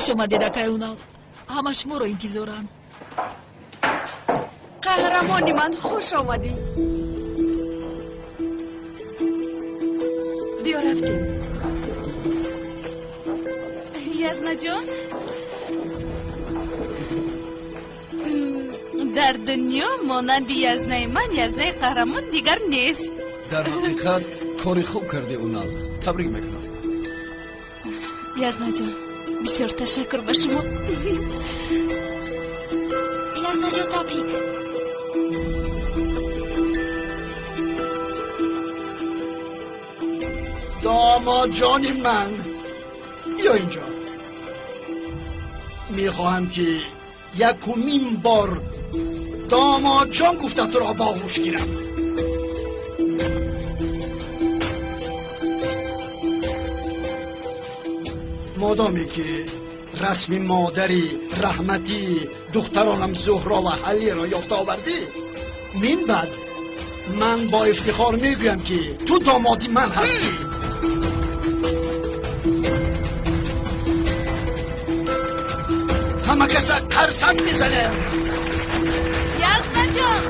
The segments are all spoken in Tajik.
Хуш омадед, акай Унал. Ҳама шуморо интизоранд. Қаҳрамони ман, хуш омадӣ. Биё рафтем. Язнаҷон, дар дунё монанди Язнаи ман Язнаи қаҳрамон дигар нест. Дар ҳақиқат кори хуб кардӣ, Унал. Табрик мекунам. Язнаҷон, бисёр ташаккур ба шумо. Язнаҷон, табрик. Домод ҷони ман, биё инҷо. Мехоҳам ки якумин бор домод ҷон гуфта туро ба оғӯш гирам. Модоме ки расми модари раҳматӣ духтаронам Зуҳро ва Ҳалиро ёфта овардӣ, мин баъд ман бо ифтихор мегӯям ки ту домоди ман ҳастӣ. Ҳама каса қарсанг мезанем. Язнаҷон,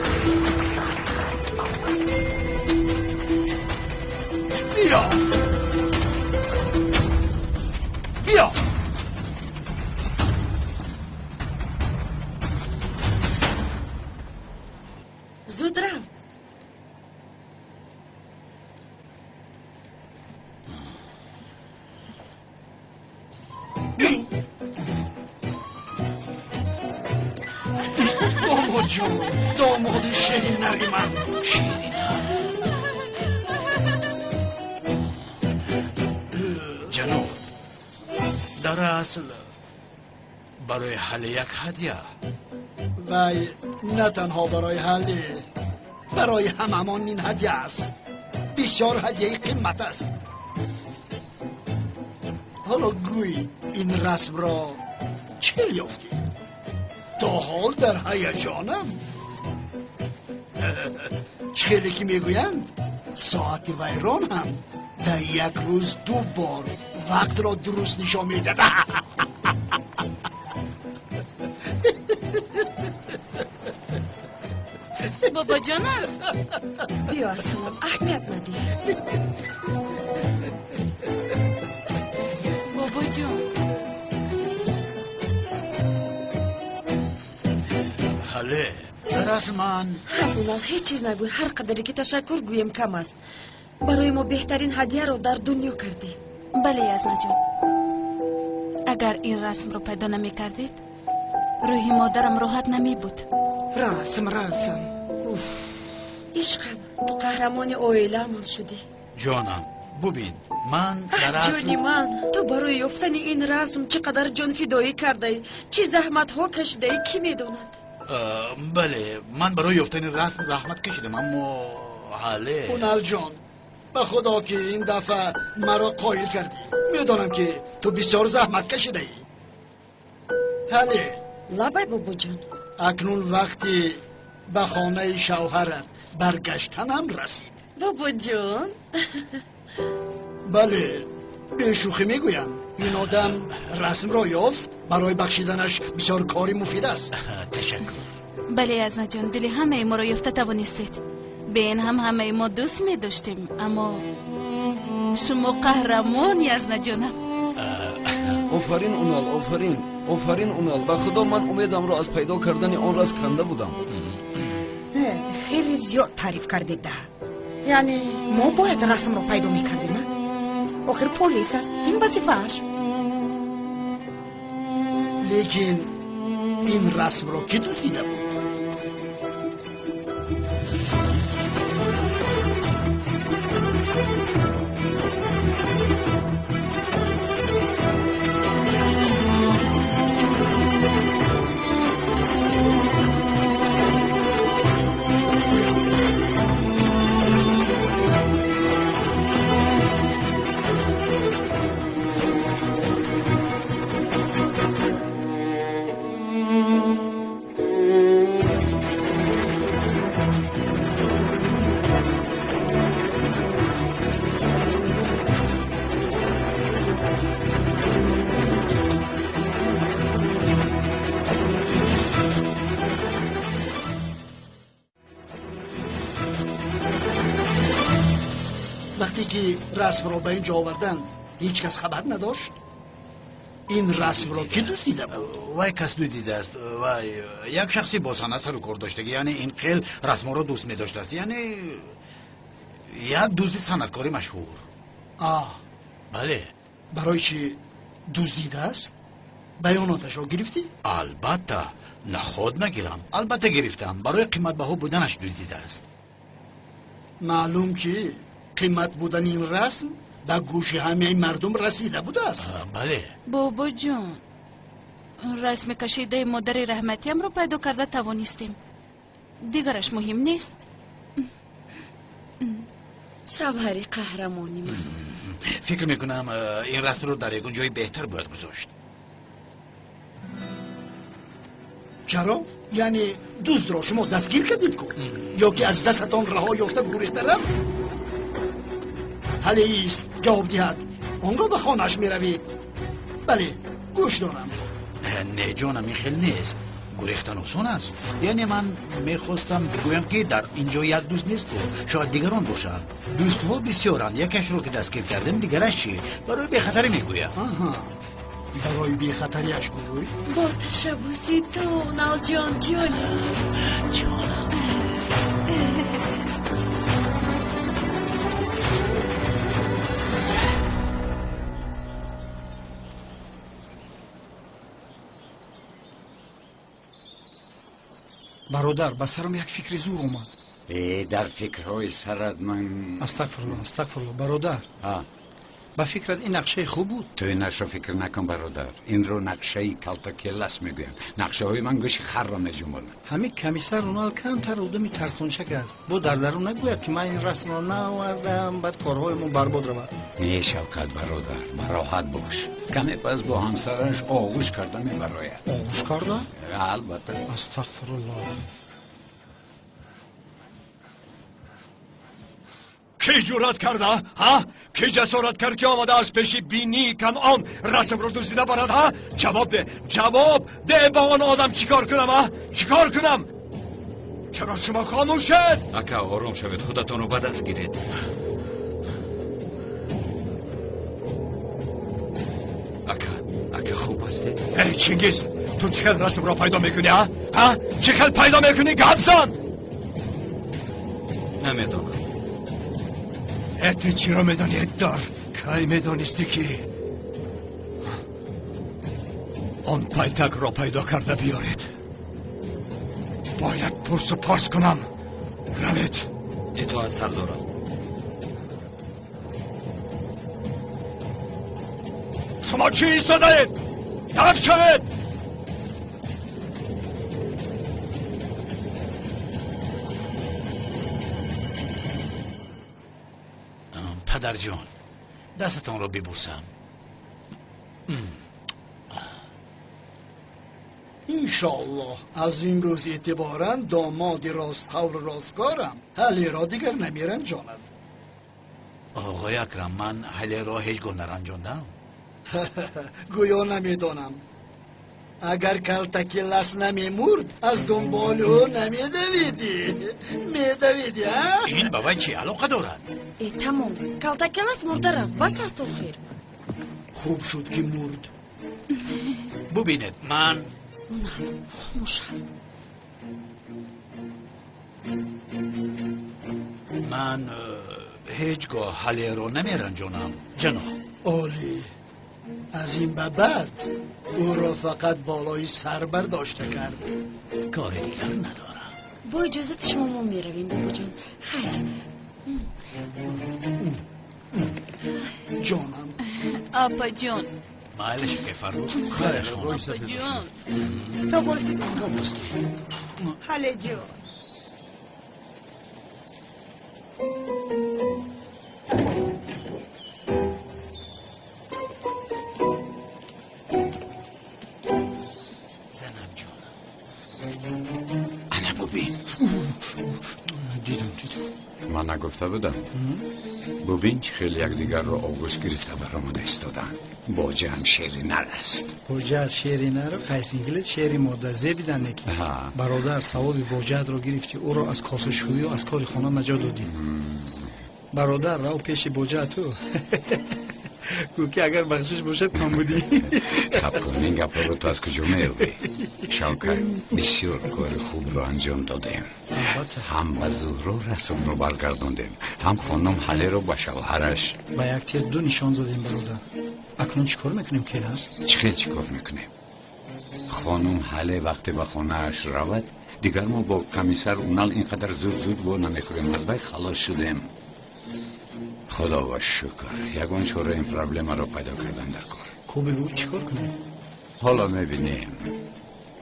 биё, биё. Зуд рав. Домод ҷон, домоди ширин нари ман. Ширин. Ҷаноб, дар асл барои ҳалли як ҳадя. Вай на танҳо барои ҳалли, барои ҳамамон ин ҳадя аст. Бисёр ҳадяи қимат аст. Ҳоло гӯй, ин расмро чӣ ёфтӣ? То ҳол дар ҳаяҷонам. Чӣ хеле ки мегӯянд, соати вайрон ҳам дар як рӯз ду бор вақтро дуруст нишон медиҳад. Бобоҷонам, биё, ассалом, аҳамият надиҳ. Бобоҷон, ҳале, дар асл ман Унал, ҳеҷ чиз нагӯй. Ҳар қадаре ки ташаккур гӯем кам аст. Барои мо беҳтарин ҳадияро дар дунё кардӣ. Бале, Язнаҷон, агар ин расмро пайдо намекардед, рӯҳи модарам роҳат намебуд. Расм, расм. Ишқам, ту қаҳрамони оиламон шудӣ. Ҷонам, бубин, ман дар асл Ҷони ман, ту барои ёфтани ин расм чӣ қадар ҷонфидоӣ кардаӣ, чӣ заҳматҳо кашидаӣ, кӣ медонад? Бале, ман барои ёфтани расм заҳмат кашидам, аммо ҳале. Уналҷон, ба худо ки ин дафъа маро қоил кардӣ. Медонам ки ту бисёр заҳмат кашидаӣ. Ҳале. Лабай, бобоҷон. Акнун вақти ба хонаи шавҳарат баргаштанам расид. Бобоҷон. Бале, бешӯхӣ мегӯям. Ин одам расмро ёфт, барои бахшиданаш бисёр кори муфид аст. Ташаккур. Бале, Язнаҷон, дили ҳамаи моро ёфта тавонистед. Бе ин ҳам ҳамаи мо дӯст медоштем, аммо шумо қаҳрамон, Язнаҷонам. Офарин, Унал, офарин, офарин, Унал. Ба худо ман умедамро аз пайдо кардани он расм канда будам. Хеле зиёд таъриф кардед да. Яъне мо бояд расмро пайдо мекардем, а? Охир полис аст, ин вазифааш. Лекин ин расмро кӣ дуздида буд? Вақте ки расмро ба ин ҷо оварданд, ҳеҷ кас хабар надошт. Ин расмро ки дуздида буд? Вай кас дидааст. Вай як шахси бо санъат сару кор доштагӣ, яъне ин хел расмҳоро дӯст медоштааст, яъне як дузди санъаткори машҳур. Бале. Барои чӣ дуздидааст? Баёноташро гирифтӣ? Албатта, наход нагирам. Албатта гирифтам. Барои қиматбаҳо буданаш дуздидааст. Маълум ки қимат будани ин расм ба гӯши ҳамаи мардум расида будааст. Бале. Бобоҷон, расми кашидаи модари раҳматиамро пайдо карда тавонистем. Дигараш муҳим нест. Шавҳари қаҳрамони ман. Фикр мекунам, ин расмро дар ягон ҷои беҳтар бояд гузошт. Чаро? Яъне дуздро шумо дастгир кардед ку? Ё ки аз дастатон раҳо ёфта гурехта рафт? Ҳале ист, ҷавоб диҳад. Он гоҳ ба хонааш меравӣ. Бале, гӯш дорам. Не ҷонам, ин хел нест. Гурехтан осон аст. Яъне ман мехостам бигӯям, ки дар ин ҷо як дӯст нест ку, шояд дигарон бошанд. Дӯстҳо бисёранд. Якашро ки дастгир кардем, дигараш чӣ? Барои бехатарӣ мегӯям. Барои бехатариаш гӯй? Бо ташаббуси ту, Уналҷон, ҷони. Ҷонам. Бародар, ба сарам як фикри зур омад. Дар фикрҳои сарат ман. Астағфирулло, астағфирулло, бародар. Ба фикрат ин нақшаи хуб буд? Ту ин нақшаро фикр накун, бародар. Инро нақшаи калтакелас мегӯянд. Нақшаҳои ман гӯши харро меҷунбонанд. Ҳамин комиссар Унал камтар одами тарсончак аст. Бо дар дарун нагӯяд, ки ман ин расмро наовардам, баъд корҳоямон барбод равад. Не, Шавкат бародар, бароҳат бош. Каме пас бо ҳамсараш оғӯш карда мебарояд. Оғӯш карда? Албатта. Астағфирулло. Ки ҷуръат карда, ҳа? Ки ҷасорат кард, ки омада аз пеши бинии Канъон расмро дуздида барад, ҳа? Ҷавоб де, ҷавоб де, ба он одам чӣ кор кунам, ҳа? Чӣ кор кунам? Чаро шумо хомӯшед? Ака, ором шавед, худатонро ба даст гиред. Ака, ака, хуб ҳастед? Эй, Чингиз, ту чӣ хел расмро пайдо мекунӣ, ҳа? Ҳа? Чӣ хел пайдо мекунӣ? Гап зан! Намедонам. Ту чиро медонӣ, дар? Кай медонистӣ, ки он пайтакро пайдо карда биёред? Бояд пурсу порс кунам. Равед. Итоат, сардорам. Шумо чӣ истодаед? Тараф шавед! Падарҷон, дастатонро бибӯсам. Иншоаллоҳ, аз имрӯз эътиборан домоди ростқавлу росткорам ҳалеро дигар намеранҷонад. Оғои Акрам, ман ҳалеро ҳеҷ гоҳ наранҷондам. Гӯё намедонам. Агар калтакелас намемурд, аз дунболи ӯ намедавидӣ. Медавидӣ, а? Ин ба вай чӣ алоқа дорад? Э, тамом, калтакелас мурда рафт, бас аст охир. Хуб шуд, ки мурд. Бубинед, ман Унал, хомӯш шав. Ман ҳеҷ гоҳ ҳалеро намеранҷонам, ҷаноб. Олӣ. Аз ин ба баъд ӯро фақат болои сар бардошта кард. Кори дигар надорам. Бо иҷозати шумо мо меравем, бобоҷон. Хайр. Ҷонам. Апаҷон. Майлаш, ки Фаррух, хайраш хонам. Апаҷон. То боздид. То боздид. Ҳале ҷон. Занак ҷонам. Ана бубин. Дидам, дидам. Ман нагуфта будам. Бубин, чӣ хеле якдигарро оғӯш гирифта баромада истоданд. Боҷаам шери нар аст. Боҷаат шери нар, қайсинглит шери мода. Зебидан неки. Бародар, савоби боҷаатро гирифтӣ, ӯро аз косашӯию аз кори хона наҷот додӣ. Бародар, рав пеши боҷа ту. Гӯ ки агар бахшиш бошад кам будӣ. Саб кун, ин гапҳоро ту аз куҷо меёбӣ? Шавкат, бисёр кори хубро анҷом додем. Ҳам ба Зуҳро расмро баргардондем, ҳам хонум Ҳалеро ба шавҳараш. Ба як тир ду нишон задем, бародар. Акнун чӣ кор мекунем, Келас? Чӣ хел чӣ кор мекунем? Хонум Ҳале вақте ба хонааш равад, дигар мо бо комиссар Унал ин қадар зуд зуд во намехӯрем. Аз вай халос шудем. Худо ва шукр, ягон чора ин проблемаро пайдо кардан дар кор. Ку бигӯ, чӣ кор кунем? Ҳоло мебинем.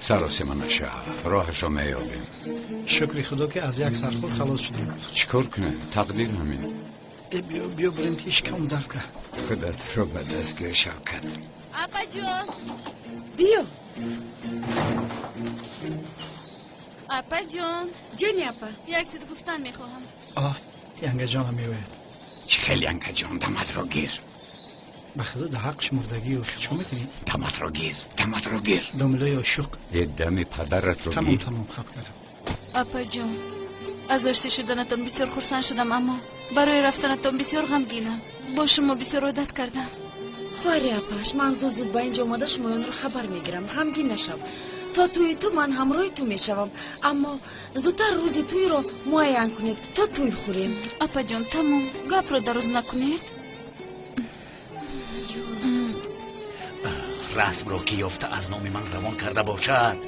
Саросема наша, роҳашро меёбем. Шукри худо ки аз як сархӯр халос шудем. Чӣ кор кунем? Тақдир ҳамин. Э, биё, биё бирем ки шикамам дард кард. Худатро ба даст гир, Шавкат. Апаҷон. Биё. Апаҷон. Ҷони апа. Як чиз гуфтан мехоҳам. Оҳ, янгаҷонам меояд. Чӣ хел янгаҷон? Даматро гир. Ба худо да ҳаққш мурдагӣ чӣ мекунӣ? Даматро гир, даматро гир. Домилои ошуқ. Э, дами падаратро Тамом, гир. тамом, хаб кардам. Апаҷон, аз ошти шуданатон бисёр хурсанд шудам, аммо барои рафтанатон бисёр ғамгинам. Бо шумо бисёр одат кардам. Хоҳари апаш, ман зуд зуд ба инҷо омада шумоёнро хабар мегирам. Ғамгин нашав. То тӯи ту ман ҳамроҳи ту мешавам, аммо зудтар рӯзи тӯйро муайян кунед, то тӯй хӯрем. Апаҷон, тамом, гапро дароз накунед. Расмро ки ёфта аз номи ман равон карда бошад,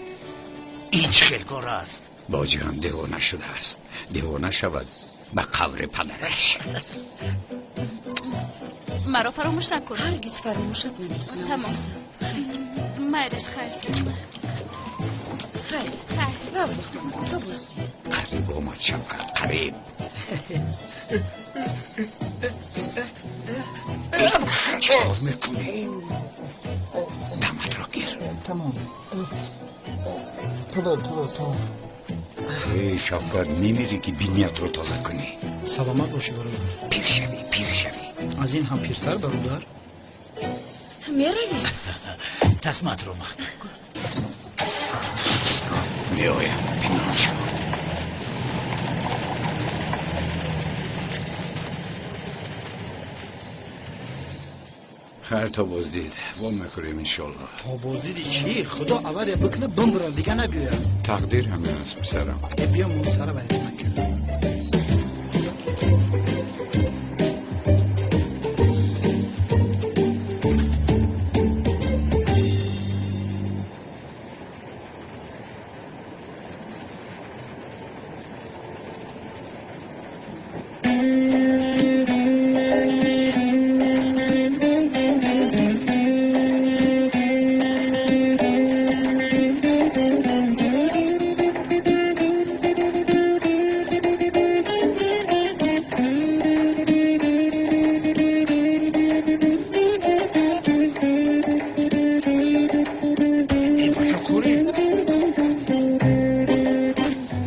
ин чӣ хел кор аст? Боҷиҳам девона шудааст. Девона шавад ба қабри падараш. Маро фаромӯш накун. Ҳаргиз фаромӯшат намекунам. Тамом. Майлаш, хайр. Хайр. Хайр. Рав ба хона, то боздид. Қариб омад, Шавкат, қариб. Чӣ кор мекунӣ? Даматро гир. Тамом. Тамом, тамом, тамом. Эй, Шавкат, мемирӣ ки биниятро тоза кунӣ. Саломат бошӣ, бародар. Пир шавӣ, пир шавӣ. Аз ин ҳам пиртар, бародар. Меравӣ? Тасмаатро маҳкам кун. Меоям, пинҳон шав. Хайр, то боздид. Во мехӯрем, иншолло. То боздиди чӣ? Худо авария бикуна, бимирам, дига набиёям. Тақдир ҳамин аст, писарам. Э, биё мо сара вайрон накун.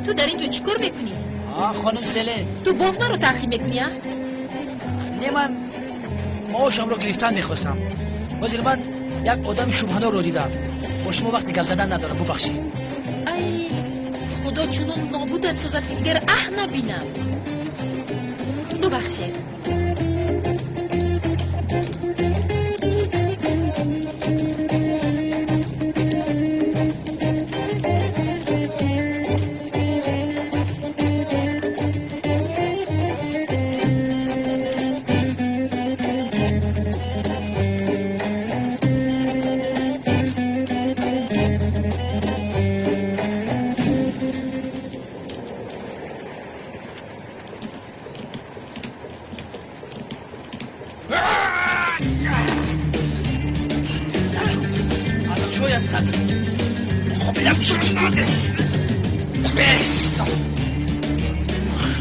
Ту дар ин ҷо чӣ кор мекунӣ? Хонум Селен. Ту боз маро таъқиб мекунӣ, а? Не, ман маошамро гирифтан мехостам. Ҳозир ман як одами шубҳанорро дидам. Бо шумо вақти гап задан надорам, бубахшед. Ай, худо чунон нобудат созад, ки дигар аҳ набинам. Бубахшед.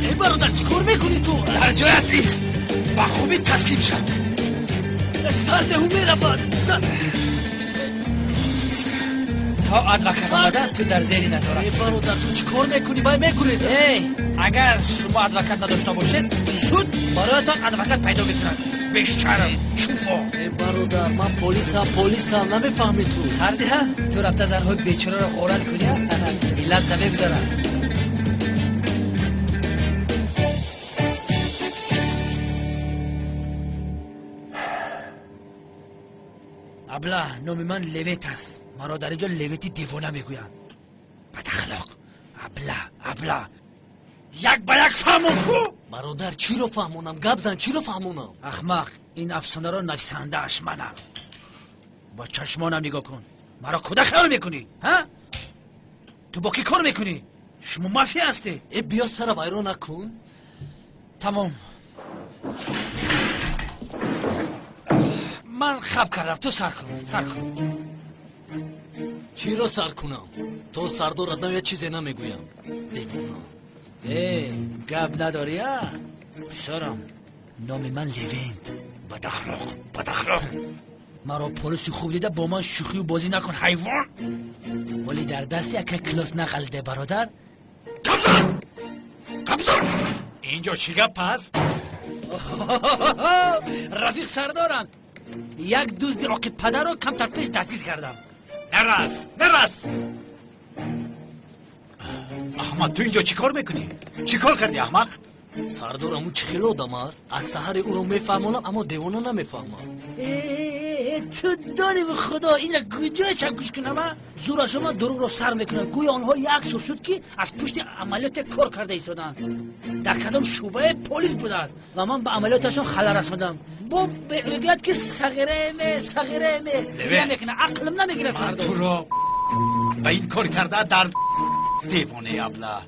Эй бародар, чӣ кор мекунӣ ту? Дар ҷоят бист, ба хубӣ таслим шав. Сардеҳу меравад. То адвокат омада, ту дар зери назорат. Эй бародар, ту чӣ кор мекунӣ? Бай мегурезӣ. Эй, агар шумо адвокат надошта бошед, суд бароятон адвокат пайдо мекунад. Бешарм, чуфо. Эй бародар, ман полисам, полисам, намефаҳмӣ ту. Сардиҳа, ту рафта занҳои бечораро ғорат кунӣ, миллат намегузарад. Абла, номи ман Левент аст. Маро дар инҷо Левенти девона мегӯянд. Бадахлоқ. Абла, абла. Як ба як фаҳмон ку? Бародар, чиро фаҳмонам? Гап зан, чиро фаҳмонам? Ахмақ, ин афсонаро нависандааш манам. Бо чашмонам нигоҳ кун. Маро куда хаёл мекунӣ? Ҳа? Ту бо кӣ кор мекунӣ? Шумо мафия ҳастед. Э, биё сара вайрон накун. Тамом. Ман хаб кардам, ту сар кун, сар кун. Чиро сар кунам? То сардорат наояд чизе намегӯям. Девона. Э, гап надорӣ, а? Писарам, номи ман Левент. Бадахлоқ, бадахлоқ. Маро полиси хуб дида бо ман шӯхию бозӣ накун, ҳайвон. Вале дар дасти яка клос нағалиде, бародар. Кабзор! Кабзор! Инҷо чӣ гап аст? Рафиқ сардорам, як дузди оқи падарро камтар пеш дастгир кардам. Нарас, нарас! Аҳмад, ту инҷо чӣ кор мекунӣ? Чӣ кор кардӣ, аҳмақ? Сардорам, ӯ чӣ хел одам аст? Аз саҳаре ӯро мефаҳмонам, аммо девона намефаҳмам. Ту донӣ ба худо, инра куҷое чап гӯш кунам, а? Зӯраш омад, дурӯғро сар мекунад. Гӯё онҳо як сол шуд, ки аз пушти амалиёте кор карда истоданд. Дар кадом шӯъбаи полис будааст ва ман ба амалиёташон халал расондам. Бо мегӯяд, ки сағираеме, сағираеме. Намекунад, ақлам намегирад, сардор. Ман туро ба ин кор карда дар девонаи абла.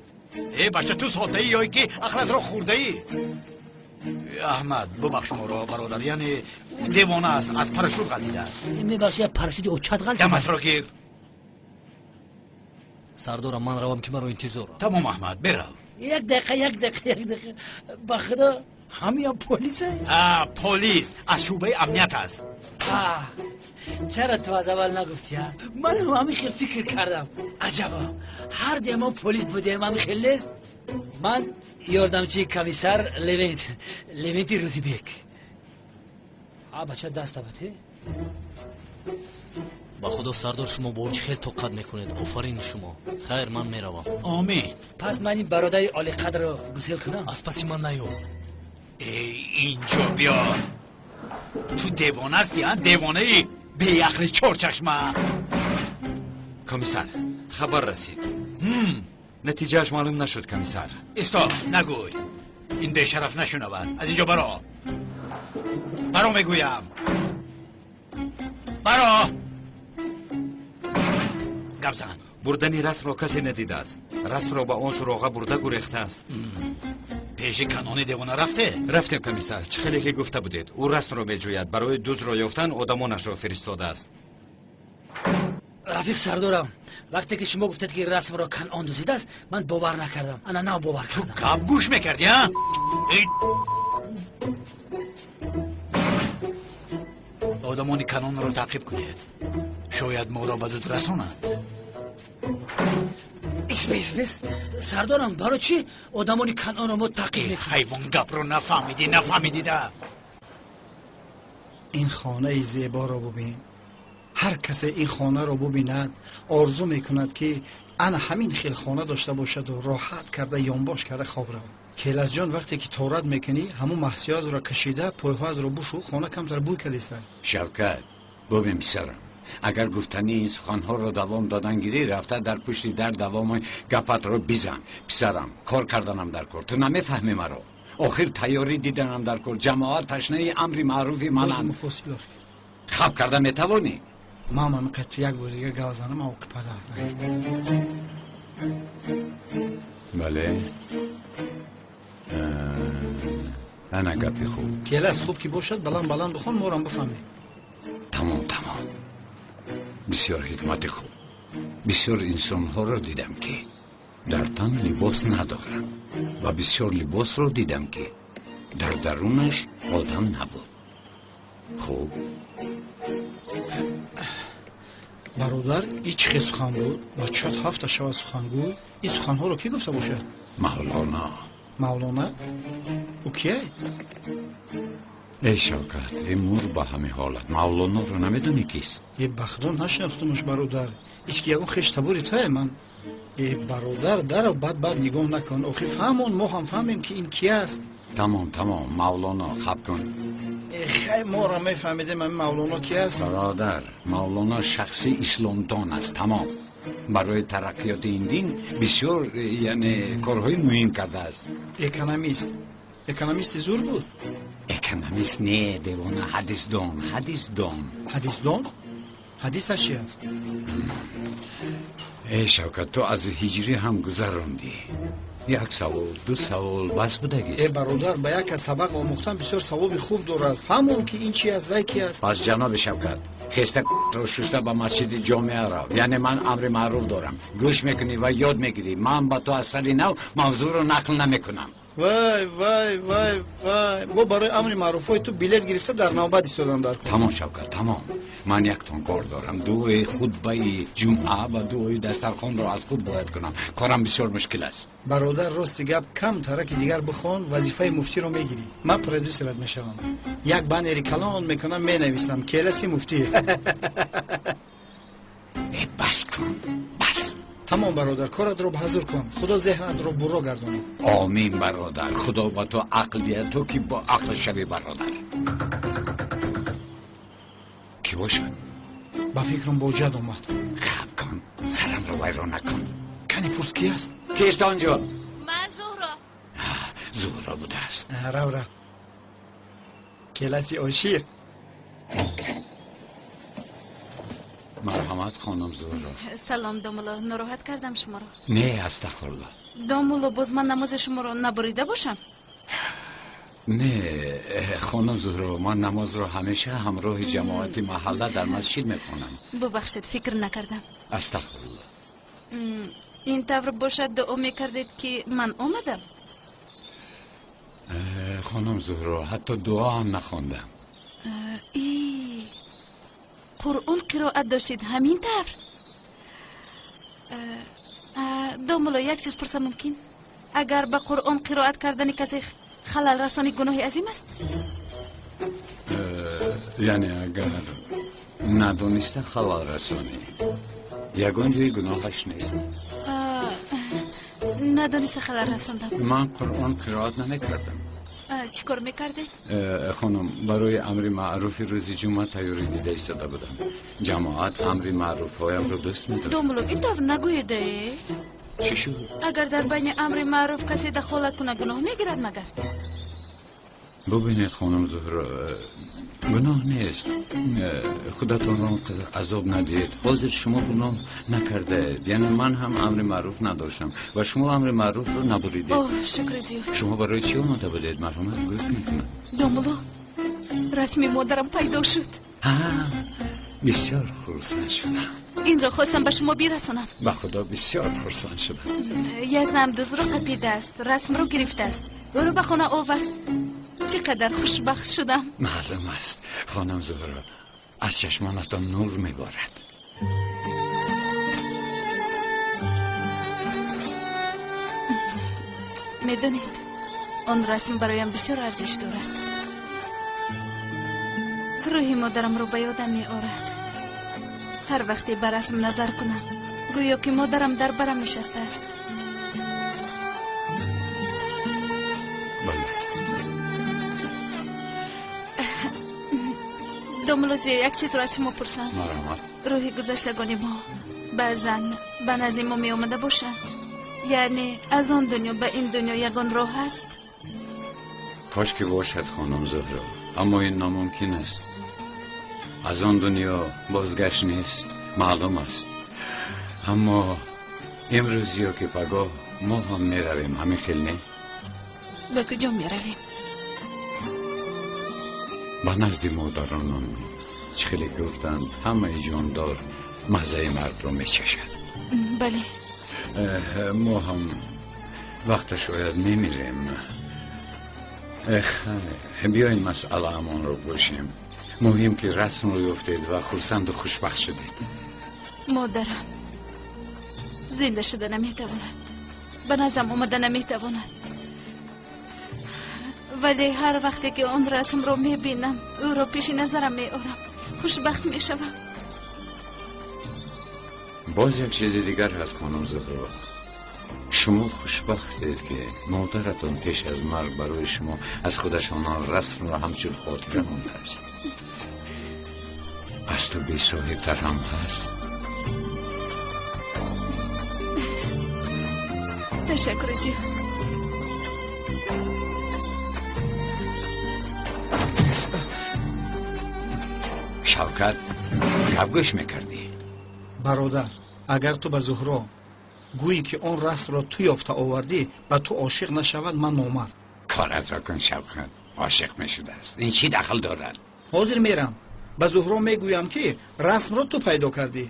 Э, бача, ту соддаӣ ё ки ақлатро хӯрдаӣ? Аҳмад, бубахш моро, бародар, яъне ӯ девона аст, аз парашют ғалтидааст. Мебахши, як парашюти очат ғалтид. Даматро гир. Сардорам, ман равам, ки маро интизорам. Тамом, Аҳмад, бирав. Як дақиқа, як дақиқа, як дақиқа. Ба худо, ҳамиям полисе? Ҳа, полис аз шӯъбаи амният аст. Чаро ту аз аввал нагуфтӣ, а? Ман ҳам ҳамин хел фикр кардам. Аҷаба, ҳар дуя мо полис будем, ҳамин хел нест? Ман ёрдамчии комиссар Левент, Левенти Рӯзибек. А бача, даст абате? Ба худо, сардор, шумо бо чӣ хел тоқат мекунед? Офарин шумо. Хайр, ман меравам. Омин. Пас ман ин бародари олиқадрро гусел кунам? Аз паси ман наё. Эй, инҷо биё. Ту девона ҳастӣ, а? Девонаи беақли чорчашма. Комиссар, хабар расид. Натиҷааш маълум нашуд, комиссар. Исто, нагӯй. Ин бешараф нашунавад. Аз инҷо баро. Баро мегӯям. Баро. Гап зан. Бурдани расмро касе надидааст. Расмро ба он суроға бурда гурехтааст. Пеши Канони девона рафте? Рафтем, комиссар. Чӣ хеле ки гуфта будед, ӯ расмро меҷӯяд. Барои дуздро ёфтан одамонашро фиристодааст. Рафиқ сардорам, вақте ки шумо гуфтед, ки расмро Канъон дуздидааст, ман бовар накардам. Ана нав бовар кардам. Ту гап гӯш мекардӣ, а? Одамони Канонро таъқиб кунед. Шояд моро ба дуд расонанд. Бис, бис, бис. Сардорам, барои чӣ одамони Канъонро мо таъқиб мекунем? Ҳайвон, гапро нафаҳмидӣ, нафаҳмидида. Ин хонаи зеборо бубин. Ҳар касе ин хонаро бубинад, орзу мекунад, ки ана ҳамин хел хона дошта бошаду роҳат карда ёнбош карда хоб равад. Келасҷон, вақте ки торат мекунӣ, ҳамун маҳсиётро кашида пойҳоятро бушу, хона камтар бӯй кардеста. Шавкат, бубин, писарам, агар гуфтани ин суханҳоро давом додан гирӣ, рафта дар пушти дар давоми гапатро бизан. Писарам, кор карданам дар кор. Ту намефаҳмӣ маро. Охир тайёрӣ диданам дар кор. Ҷамоат ташнаи амри маъруфи мананд. Муфосил охир. Хаб карда метавонӣ? Ман ҳам қат як бор дига гап занам, оқи падар. Бале. Ана гапи хуб. Келас, хуб ки бошад, баланд баланд бихон, морам бифаҳмем. Тамом, тамом. Бисёр ҳикмати хуб. Бисёр инсонҳоро дидам, ки дар тан либос надоранд ва бисёр либосро дидам, ки дар дарунаш одам набуд. Хуб. Бародар, и чӣ хел сухан буд? Бачаат ҳафта шавад сухангӯй. Ин суханҳоро кӣ гуфта бошад? Мавлоно. Мавлона? Ӯ кие? Эй Шавкат, эй мур ба ҳамин ҳолат. Мавлоноро намедонӣ кист? Э, ба худо нашинохтумуш, бародар. Ҳеч ки ягон хеш табори тае ман. Э, бародар, дарав, бад бад нигоҳ накун. Охи фаҳмон, мо ҳам фаҳмем, ки ин ки аст. Тамом, тамом, Мавлоно, хаб кун. Хай, моро мефаҳмидем, ҳамин Мавлоно ки аст? Бародар, Мавлоно шахси исломдон аст, тамом. Барои тараққиёти ин дин бисёр, яъне корҳои муҳим кардааст. Экономист. Экономисти зур буд? Экономист не, девона, ҳадисдон, ҳадисдон. Ҳадисдон? Ҳадисаш чи аст? Э, Шавкат, ту аз ҳиҷрӣ ҳам гузарондӣ. Як савол, ду савол бас будагист. Э, бародар, ба як кас сабақ омӯхтан бисёр савоби хуб дорад. Фаҳмон, ки ин чи аст, вай ки аст. Пас, ҷаноби Шавкат, хеста ро шуста ба масҷиди ҷомеа рав. Яъне ман амри маъруф дорам, гӯш мекунӣ ва ёд мегирӣ. Ман ба ту аз сари нав мавзӯъро нақл намекунам. Вай, вай, вай, вай, бо барои амри маъруфҳои ту билет гирифта дар навбат истодан дар кор. Тамом, Шавкат, тамом. Ман яктон кор дорам: дуои хутбаи ҷумъа ва дуои дастархонро аз худ бояд кунам. Корам бисёр мушкил аст. Бародар, рости гап, кам тараки дигар бихон, вазифаи муфтиро мегирӣ. Ман продюсерат мешавам, як баннери калон мекунам, менависам: «Келаси муфтӣ». Э, бас кун, бас. Тамом, бародар, коратро ба ҳазур кун, Худо зеҳнатро бурро гардонад. Омин, бародар, Худо ба ту ақл диҳад, то ки бо ақл шавӣ. Бародар, кӣ бошад? Ба фикрам, боҷад омад. Хаб кун, сарамро вайрон накун. Кани, пурс, ки аст? Кист онҷо? Ман, Зуҳро. Зуҳро будааст. Рав, рав, келаси ошиқ. Марҳамат, хонум Зуҳро. Салом, домулло, нороҳат кардам шуморо? Не, астағфирулло. Домулло, боз ман намози шуморо набурида бошам? Не, хонум Зуҳро, ман намозро ҳамеша ҳамроҳи ҷамоати маҳалла дар масҷид мехонам. Бубахшед, фикр накардам. Астағфирулло. Ин тавр бошад, дуо мекардед, ки ман омадам? Хонум Зуҳро, ҳатто дуо ҳам нахондам. И Қуръон қироат доштед, ҳамин тавр? Домулло, як чиз пурсам мумкин? Агар ба Қуръон қироат кардани касе халал расонӣ, гуноҳи азим аст? Яъне агар надониста халал расонӣ, ягон ҷои гуноҳаш нест. Надониста халал расондам. Ман Қуръон қироат намекардам. Чӣ кор мекардед? Хонум, барои амри маъруфи рӯзи ҷумъа тайёрӣ дида истода будам. Ҷамоат амри маъруфҳоямро дӯст медорад. Домулло, ин тавр нагӯеде. Чӣ шуд? Агар дар байни амри маъруф касе дахолат кунад, гуноҳ мегирад магар? Бубинед, хонум Зуҳро, гуноҳ нест, худатонро он қадар азоб надиҳед. Ҳозир шумо гуноҳ накардаед, яъне ман ҳам амри маъруф надоштам ва шумо амри маъруфро набуридед. Оҳ, шукри зиёд. Шумо барои чӣ омода будед? Марҳамат, гӯш мекунам. Домулло, расми модарам пайдо шуд. Бисёр хурсанд шудам. Инро хостам ба шумо бирасонам. Ба Худо, бисёр хурсанд шудам. Язнам дузро қапидааст, расмро гирифтааст, ӯро ба хона овард. Чӣ қадар хушбахт шудам! Маълум аст, хонум Зуҳро, аз чашмонатон нур меборад. Медонед, он расм бароям бисёр арзиш дорад, рӯҳи модарамро ба ёдам меорад. Ҳар вақте ба расм назар кунам, гӯё ки модарам дар барам нишастааст. Бале. Домулло, як чизро аз шумо пурсам? Марҳамат. Рӯҳи гузаштагони мо баъзан ба назди мо меомада бошанд? Яъне аз он дунё ба ин дунё ягон роҳ ҳаст? Кош ки бошад, хонум Зуҳро, аммо ин номумкин аст. Аз он дунё бозгашт нест, маълум аст. Аммо имрӯз ё ки пагоҳ мо ҳам меравем, ҳамин хел не? Ба куҷо меравем? Ба назди модаронон. Чӣ хеле гуфтанд, ҳамаи ҷондор маззаи маргро мечашад. Бале. Мо ҳам вақташ ояд, мемирем. Биёин, масъалаамонро бошем. Муҳим ки расмро ёфтед ва хурсанду хушбахт шудед. Модарам зинда шуда наметавонад, ба наздам омада наметавонад, вале ҳар вақте ки он расмро мебинам, ӯро пеши назарам меорам, хушбахт мешавам. Боз як чизи дигар ҳаст, хонум Зуҳро. Шумо хушбахтед, ки модаратон пеш аз марг барои шумо аз худашон он расмро ҳамчун хотира мондааст. Аз ту бесоҳибтар ҳам ҳаст. Ташаккури зиёд. Шавкат, гап гӯш мекардӣ? Бародар, агар ту ба Зуҳро гӯӣ, ки он расмро ту ёфта овардӣ, ба ту ошиқ нашавад, ман номард. Коратро кун, Шавкат, ошиқ мешудааст. Ин чӣ дахл дорад? Ҳозир мерам, ба Зуҳро мегӯям, ки расмро ту пайдо кардӣ.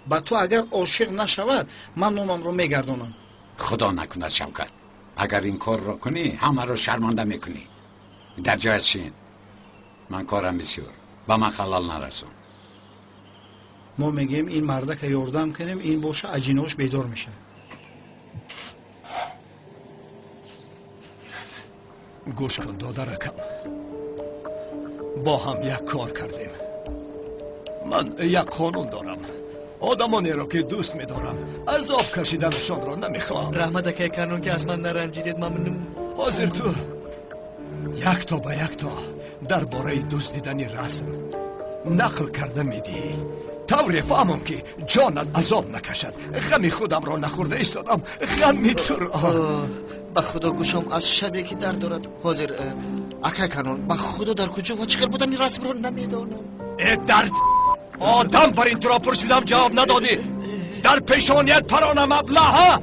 Ба ту агар ошиқ нашавад, ман номамро мегардонам. Худо накунад, Шавкат. Агар ин корро кунӣ, ҳамаро шарманда мекунӣ. Дар ҷоят шин. Ман корам бисёр, ба ман халал нарасон. Мо мегӯем, ин мардака ёрдам кунем, ин боша аҷинош бедор мешавад. Гӯш кун, додаракам, бо ҳам як кор кардем. Ман як қонун дорам: одамонеро, ки дӯст медорам, азоб кашиданашонро намехоҳам. Раҳмат, акай Канон, ки аз ман наранҷидед, мамнун. Ҳозир ту якто ба якто дар бораи дуздидани расм нақл карда медиҳӣ, тавре фаҳмам, ки ҷонат азоб накашад. Ғами худамро нахӯрда истодам, ғами туро. Ба худо, гӯшом аз шабе ки дард дорад. Ҳозир, акай Канон, ба худо, дар куҷо ва чӣ хел будани расмро намедонам. Э, дард одам, бар ин туро пурсидам, ҷавоб надодӣ. Дар пешоният паронам, аблаҳа.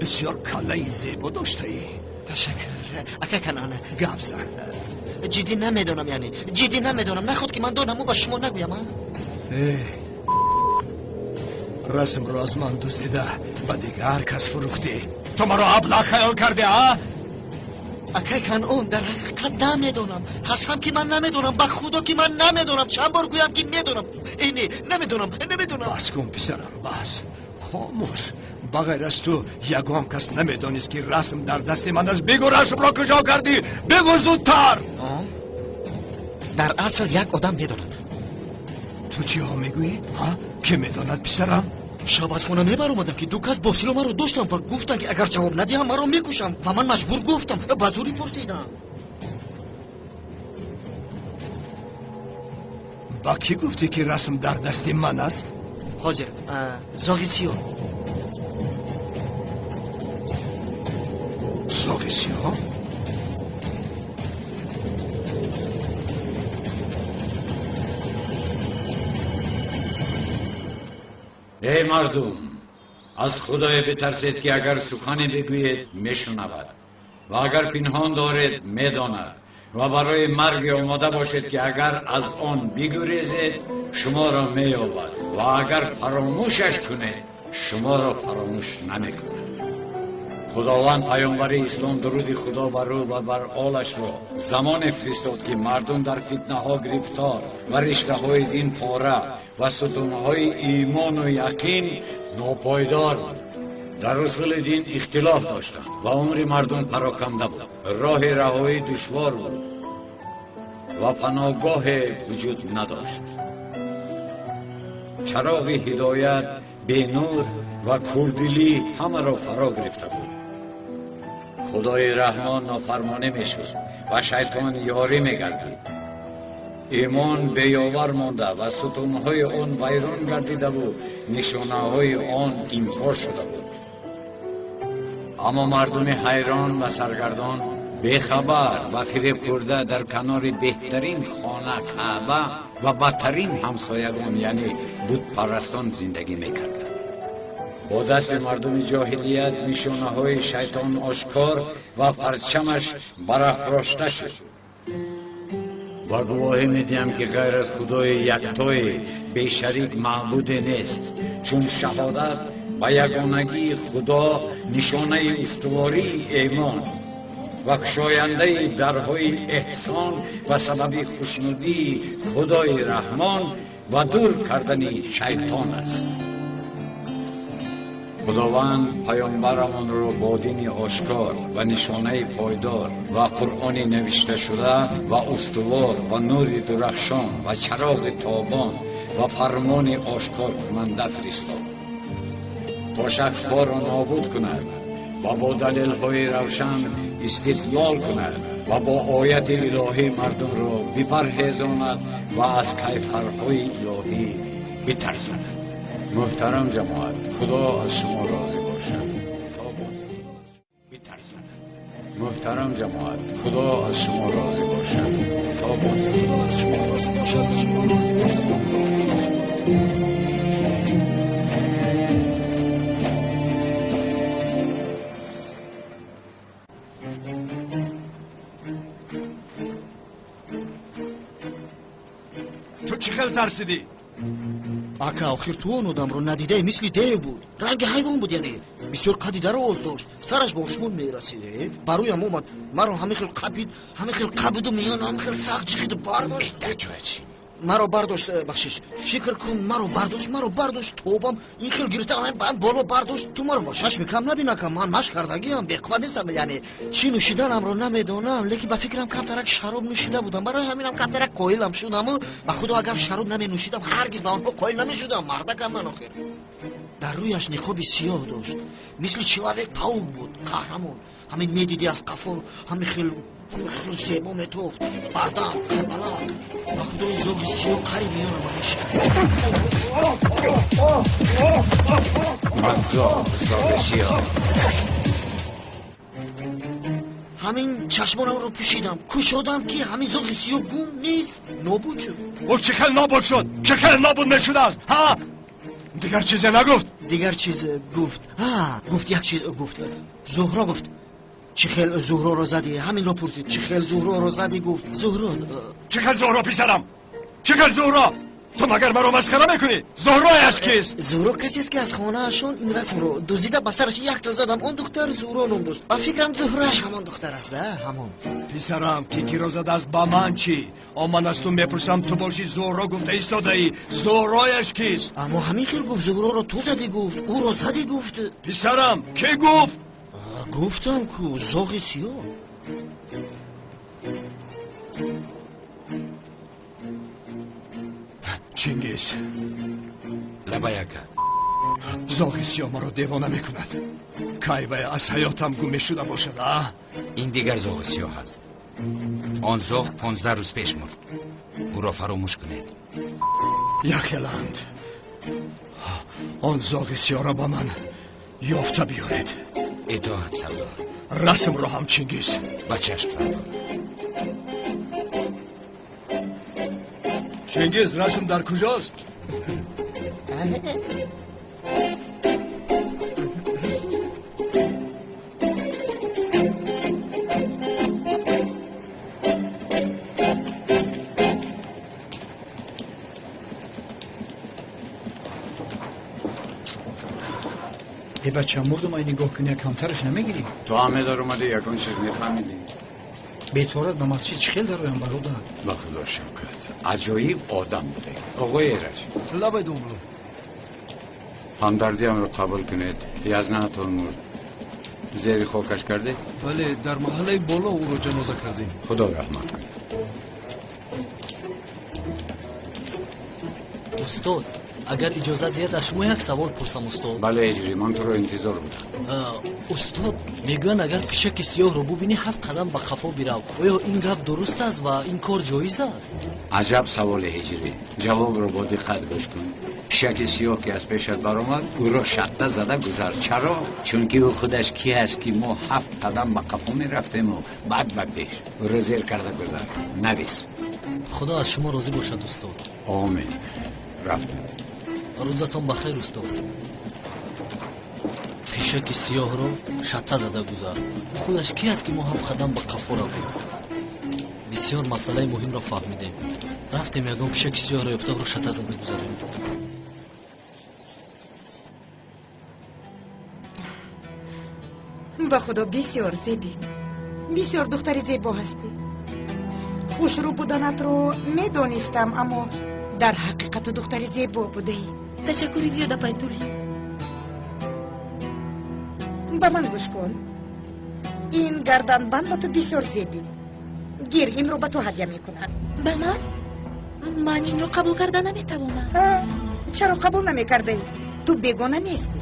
Бисёр каллаи зебо доштаӣ. Ташаккур, акай Канон. Гап зан. Ҷиддӣ намедонам, яъне ҷиддӣ намедонам. Наход ки ман донаму ба шумо нагӯям, а? Э, расмро аз ман дуздида, ба дигар кас фурӯхтӣ. Ту маро аблаҳ хаёл кардӣ, а? Акай Канон, дар ҳақиқат намедонам. Қасам, ки ман намедонам. Ба худо, ки ман намедонам. Чанд бор гӯям, ки медонам? Э, не, намедонам, намедонам. Бас кун, писарам, бас, хомӯш. Ба ғайр аз ту ягон кас намедонист, ки расм дар дасти ман аст. Бигӯ, расмро куҷо кардӣ, бигӯ зудтар. Дар асл як одам медонад. Ту чиҳо мегӯӣ, ҳа? Кӣ медонад, писарам? Шаб аз хона мебаромадам, ки ду кас бо сило маро доштам ва гуфтанд, ки агар ҷавоб надиҳам, маро мекушам, ва ман маҷбур гуфтам, ба зӯрӣ пурсидам. Ба кӣ гуфтӣ, ки расм дар дасти ман аст? Ҳозир, зоғи сиёҳ. Зоғи сиёҳ? Эй мардум, аз худое битарсед, ки агар сухане бигӯед, мешунавад, ва агар пинҳон доред, медонад, ва барои марге омода бошед, ки агар аз он бигурезед, шуморо меёбад, ва агар фаромӯшаш кунед, шуморо фаромӯш намекунад. Худованд паёмбари ислом, дуруди худо бар ӯ ва бар олашро, замоне фиристод, ки мардум дар фитнаҳо гирифтор ва риштаҳои дин пора ва сутунҳои имону яқин нопойдор буд. Дар усули дин ихтилоф доштанд ва умри мардум пароканда буд. Роҳи раҳоӣ душвор буд ва паноҳгоҳе вуҷуд надошт. Чароғи ҳидоят бенур ва курдилӣ ҳамаро фаро гирифта буд. Худои раҳмон нофармонӣ мешуд ва шайтон ёрӣ мегардид. Имон беёвар монда ва сутунҳои он вайрон гардидаву нишонаҳои он инкор шуда буд. Аммо мардуми ҳайрон ва саргардон, бехабар ва фиребхӯрда, дар канори беҳтарин хона, Каъба, ва бадтарин ҳамсоягон, яъне бутпарастон, зиндагӣ мекарданд. Бо дасти мардуми ҷоҳилият нишонаҳои шайтон ошкор ва парчамаш барафрошта шуд. Ва гувоҳӣ медиҳам, ки ғайр аз худои яктое бешарик маъбуде нест, чун шаҳодат ба ягонагии худо нишонаи устувории эъмон ва кушояндаи дарҳои эҳсон ва сабаби хушнудии худои раҳмон ва дур кардани шайтон аст. Худованд паёмбарамонро бо дини ошкор ва нишонаи пойдор ва қуръони навишташуда ва устувор ва нури дурахшон ва чароғи тобон ва фармони ошкоркунанда фиристод. То шакҳоро нобуд кунад ва бо далелҳои равшан истидлол кунад ва бо ояти илоҳӣ мардумро бипарҳезонад ва аз кайфарҳои илоҳӣ битарсонад. Муҳтарам ҷамоат, Худо аз шумо розӣ бошад. Битарсонад. Муҳтарам ҷамоат, Худо аз шумо розӣ бошад. То боз Худо аз шумо розӣ бошад, шумо розӣ бошад. Ту чӣ хел тарсидӣ? Ака, охир ту он одамро надидаи, мисли дев буд, ранги ҳайвон буд, яъне бисёр қади дароз дошт, сараш ба осмон мерасид. Ба рӯям омад, маро ҳамин хел қапид, ҳамин хел қапиду миён ҳамин хел сахт ҷиқиду бардошт. Маро бардошт, бахшиш, фикр кун, маро бардошт, маро бардошт, тобам ин хел гирифта боло бардошт. Ту маро ба чашми кам набин, ака, ман машқ кардагиам, беқувват нестам, яъне чӣ нӯшиданамро намедонам, лекин ба фикрам камтарак шароб нӯшида будам, барои ҳаминам камтарак қоилам шудаму ба худо агар шароб наменӯшидам, ҳаргиз ба онҳо қоил намешудам. Мардакам ман охир. Дар рӯяш ниқоби сиёҳ дошт, мисли человек паук буд, қаҳрамон. Ҳамин медидӣ аз қафо ҳамин хел зебо метофт, бардам, қадбаланд. Ба худои зоғи сиёҳ қариб миёнама мешикаст. Ман зоғ, зоғи сиёҳ. Ҳамин чашмонамро пӯшидам, кушодам ки ҳамин зоғи сиёҳ гум нест, нобуд шуд. Ӯ чӣ хел нобуд шуд? Чӣ хел нобуд мешудааст? Ҳа? Дигар чизе нагуфт? Дигар чиз гуфт. Ҳа, гуфт, як чиз гуфт. Зуҳро гуфт. Чӣ хел Зуҳроро задӣ? Ҳаминро пурсид. Чӣ хел Зуҳроро задӣ гуфт. Зуҳро. Чӣ хел Зуҳро, писарам? Чӣ хел Зуҳро? Ту магар маро масхара мекунӣ? Зуҳрояш кист? Зуҳро касест ки аз хонаашон ин расмро дуздида, ба сараш якто задам. Он духтар Зуҳро ном дошт. Ба фикрам Зуҳрояш ҳамон духтар аст, ҳамон. Писарам, ки киро задааст ба ман чӣ? О, ман аз ту мепурсам, ту бошӣ Зуҳро гуфта истодаӣ. Зуҳрояш кист? Аммо ҳамин хел гуфт, Зуҳроро ту задӣ гуфт, ӯро задӣ гуфт. Писарам, кӣ гуфт? Гуфтам ку, зоғи сиёҳ. Чингиз. Лабай, ака. Зоғи сиёҳ маро девона мекунад. Кай вай аз ҳаётам гум мешуда бошад, а? Ин дигар зоғи сиёҳ аст. Он зоғ 15 рӯз пеш мурд. Ӯро фаромӯш кунед. Яхеланд. Он зоғи сиёҳро ба ман ёфта биёред. Итоат, сардор. Расмро ҳам, Чингиз. Ба чашм, сардор. Чингиз, расм дар куҷост? Э бача, мурдум, ай нигоҳ кунӣ, камтараш намегирӣ? Ту ҳам медар омадӣ, ягон чиз мефаҳмидӣ? Беторат ба масҷид чӣ хел дароям, бародар? Ба худо шавкат, аҷоиб одам буде. Оғои Эраҷ. Лабай, домла. Ҳамдардиамро қабул кунед. Язнаатон мурд. Зери хокаш кардед? Бале, дар маҳаллаи боло ӯро ҷаноза кардем. Худо раҳмат кунад. Устод, агар иҷозат диҳед, аз шумо як савол пурсам, устод. Бале, Эҷрӣ, ман туро интизор будам. Устод, мегӯянд агар пишаки сиёҳро бубинӣ, 7 қадам ба қафо бирав. Оё ин гап дуруст аст ва ин кор ҷоиз аст? Аҷаб саволе, Ҳиҷрӣ. Ҷавобро бо диққат гӯш кун. Пишаки сиёҳ ки аз пешат баромад, ӯро шатта зада гузар. Чаро? Чунки ӯ худаш ки аст, ки мо 7 қадам ба қафо мерафтему баъд ба пеш. Ӯро зер карда гузар. Навис. Худо аз шумо розӣ бошад, устод. Омин. Рафтем. Рӯзатон ба хайр, устод. Пишаки сиёҳро шатта зада гузар. Ӯ худаш ки аст, ки мо 7 қадам ба қафо равем? Бисёр масъалаи муҳимро фаҳмидем. Рафтем ягон пишаки сиёҳро ёфта ӯро шатта зада гузарем. Ба худо бисёр зебед. Бисёр духтари зебо ҳастӣ. Хушрӯ буданатро медонистам, аммо дар ҳақиқату духтари зебо будаӣ. Ташаккури зиёд, апай Тулӣ. Ба ман гӯш кун. Ин гарданбанд ба ту бисёр зебид. Гир, инро ба ту ҳадя мекунам. Ба ман? Ман инро қабул карда наметавонам. Чаро қабул намекардаӣ? Ту бегона нестӣ.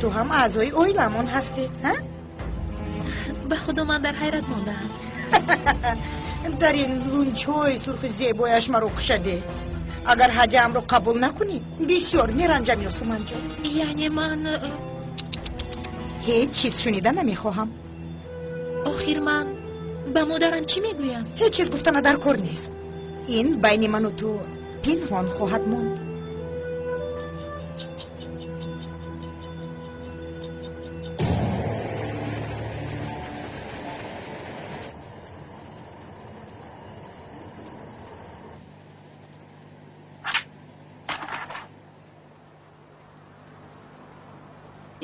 Ту ҳам аъзои оиламон ҳастӣ. Ба худо ман дар ҳайрат мондаам. Дар ин лунҷҳои сурхи зебояш маро кушаде. Агар ҳадяамро қабул накунӣ, бисёр меранҷам, Ёсуманҷон. Яъне ман ҳеҷ чиз шунида намехоҳам. Охир ман ба модарам чӣ мегӯям? Ҳеҷ чиз гуфтана дар кор нест. Ин байни ману ту пинҳон хоҳад монд.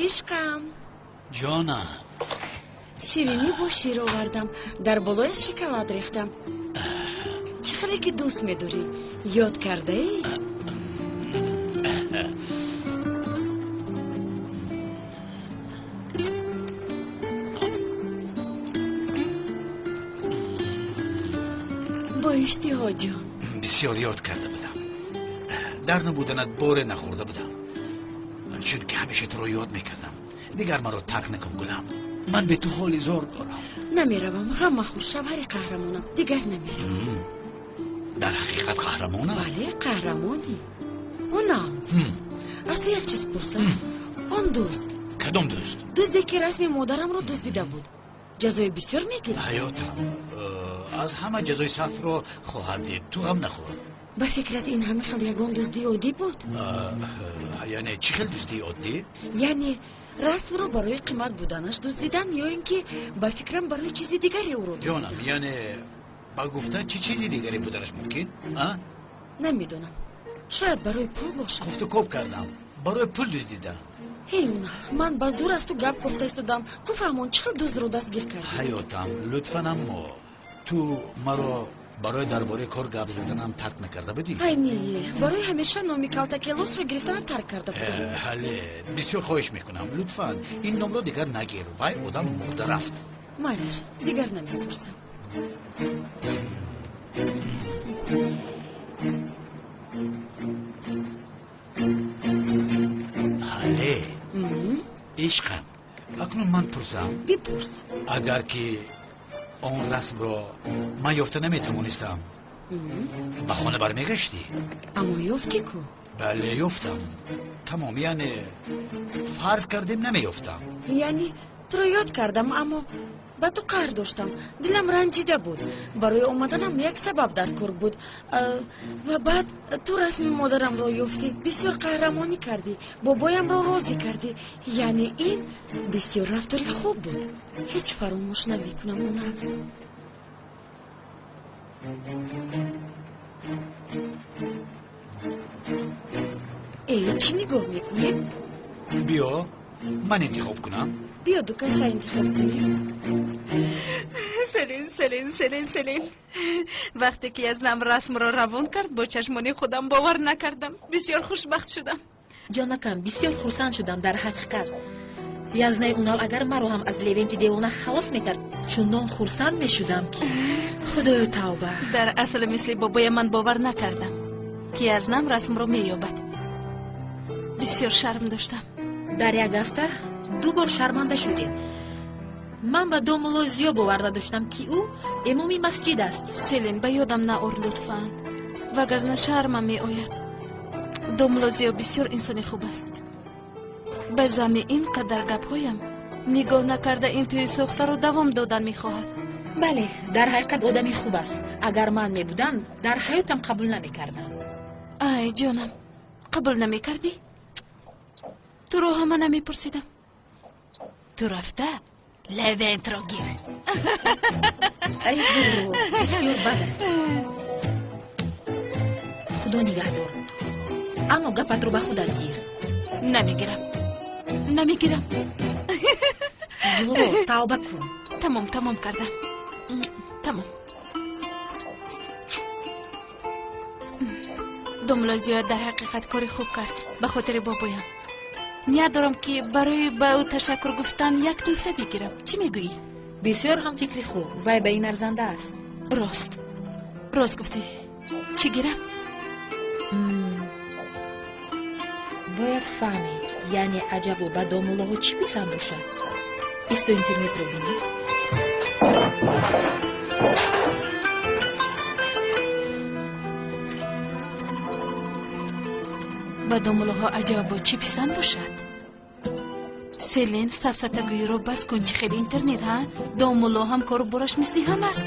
Ишқам. Ҷонам. Ширинӣ бо шир овардам, дар болояш шоколад рехтам. Чӣ хеле ки дӯст медорӣ, ёд кардаӣ? Бо иштиҳо, ҷон. Бисёр ёд карда будам. Дар набуданат боре нахӯрда будам, чунки ҳамеша туро ёд мекардам. Дигар маро тарк накун, гулам. Ман бе ту ҳоли зор дорам. Намеравам, ғам махӯр, шавҳари қаҳрамонам. Дигар намеравам. Дар ҳақиқат қаҳрамонам? Бале, қаҳрамонӣ. Унал, аз ту як чиз пурсам. Он дӯст. Кадом дӯст? Дӯсте ки расми модарамро дуздида буд. Ҷазои бисёр мегирад? Ҳаётам аз ҳама ҷазои сахтро хоҳад дид. Ту ғам нахӯр. Ба фикрат ин ҳама хел ягон дуздии оддӣ буд? Яъне чӣ хел дуздии оддӣ? Яъне расмро барои қимат буданаш дуздидан ё ин ки ба фикрам барои чизи дигаре ӯро дуздидан? Ҷонам, яъне ба гуфта чӣ чизи дигаре буданаш мумкин? Намедонам, шояд барои пул бошад. Кофтукоб кардам, барои пул дуздидам. Эй Унал, ман ба зур аз ту гап кофта истодам. Ку фаҳмон, чӣ хел дуздро дастгир кардӣ? Ҳаётам, лутфан, аммо ту маро барои дар бораи кор гап заданам тарк накарда будӣ? Ай не, барои ҳамеша номи Калтакелосро гирифтана тарк карда будам. Ҳале, бисёр хоҳиш мекунам, лутфан ин номро дигар нагир. Вай одам мурда рафт. Майлаш, дигар намепурсам. Ҳале, ишқам, акнун ман пурсам? Бипурс. Агар ки он расмро ман ёфта наметавонистам, ба хона бармегаштӣ? Аммо ёфтӣ ку? Бале, ёфтам. Тамом, яъне фарз кардем намеёфтам. Яъне туро ёд кардам, аммо ба ту қаҳр доштам. Дилам ранҷида буд. Барои омаданам як сабаб дар кор буд. Ва баъд ту расми модарамро ёфтӣ, бисёр қаҳрамонӣ кардӣ, бобоямро розӣ кардӣ. Яъне ин бисёр рафтори хуб буд. Ҳеҷ фаромӯш намекунам, Унал. Э, чӣ нигоҳ мекунем? Биё, ман интихоб кунам. Биё, ду каса интихоб кунем. Селин, Селин, Селин, Селин, вақте ки Язнам расмро равон кард, бо чашмони худам бовар накардам. Бисёр хушбахт шудам. Ҷонакам, бисёр хурсанд шудам. Дар ҳақиқат Язнаи Унал агар маро ҳам аз Левенти девона халос мекард, чунон хурсанд мешудам ки худоё тавба. Дар асл мисли бобоя ман бовар накардам, ки Язнам расмро меёбад. Бисёр шарм доштам. Дар як ҳафта ду бор шарманда шудем. Ман ба домулло Зиё бовар надоштам, ки ӯ имоми масҷид аст. Селин, ба ёдам наор лутфан, вагарна шармам меояд. Домулло Зиё бисёр инсони хуб аст. Ба зами ин қадар гапҳоям нигоҳ накарда ин тӯи сохтаро давом додан мехоҳад. Бале, дар ҳақиқат одами хуб аст. Агар ман мебудам, дар ҳаётам қабул намекардам. Ай ҷонам, қабул намекардӣ? Туро ҳама намепурсидам. Ту рафта Левентро гир. Ай Зуҳро, бисёр бад аст. Худо нигаҳдор, аммо гапатро ба худат гир. Намегирам, намегирам. Зуҳро, тавба кун. Тамом, тамом кардам, тамом. Домулло Зиё дар ҳақиқат кори хуб кард ба хотири бобоям. Ният дорам, ки барои ба ӯ ташаккур гуфтан як тӯҳфа бигирам. Чӣ мегӯӣ? Бисёр ҳам фикри хуб, вай ба ин арзанда аст. Рост, рост гуфтӣ. Чӣ гирам? Бояд фаҳмид. Яъне аҷабо ба домуллоҳо чӣ писанд бошад? Исто интернетро бинед. Ба домуллоҳо аҷабо чӣ писанд бошад? Селин, сафсатагӯиро бас кун, чӣ хел интернет, ҳа? Домулло ҳам кору бораш мисли ҳам аст.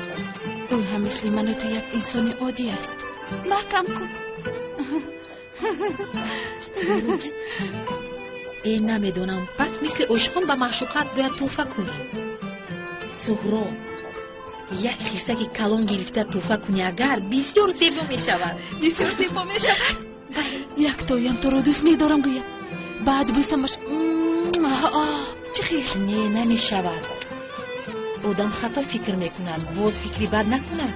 Ӯ ҳам мисли ману ту як инсони оддӣ аст. Маҳкам кун. Дуруст. Э, намедонам, пас мисли ошиқон ба маъшуқат бояд тӯҳфа кунӣ. Зуҳро, як хирсаки калон гирифта тӯҳфа кунӣ, агар бисёр зебо мешавад. Бисёр зебо мешавад. Яктоям туро дӯст медорам, гӯям. Баъд бӯсамаш. Чӣ хел? Не, намешавад. Одам хато фикр мекунад, боз фикри бад накунад.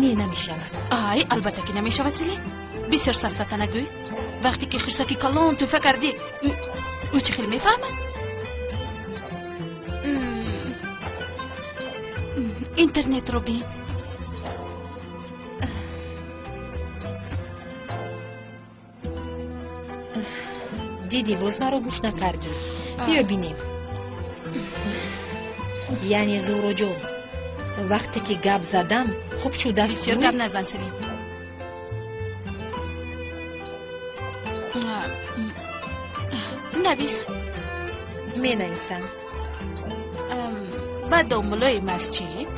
Не, намешавад. Ай, албатта ки намешавад, Селин. Бисёр сафсата нагӯй. Вақте ки хирсаки калон тӯҳфа кардӣ, ӯ чӣ хел мефаҳмад? Интернетро бин. Дидӣ, боз маро гӯш накардӣ. Биё бинем. Яъне Зуҳроҷон, вақте ки гап задам, хуб шудааст. Бисёр гап назан, Селин. Навис. Менависам. Ба домуллои масҷид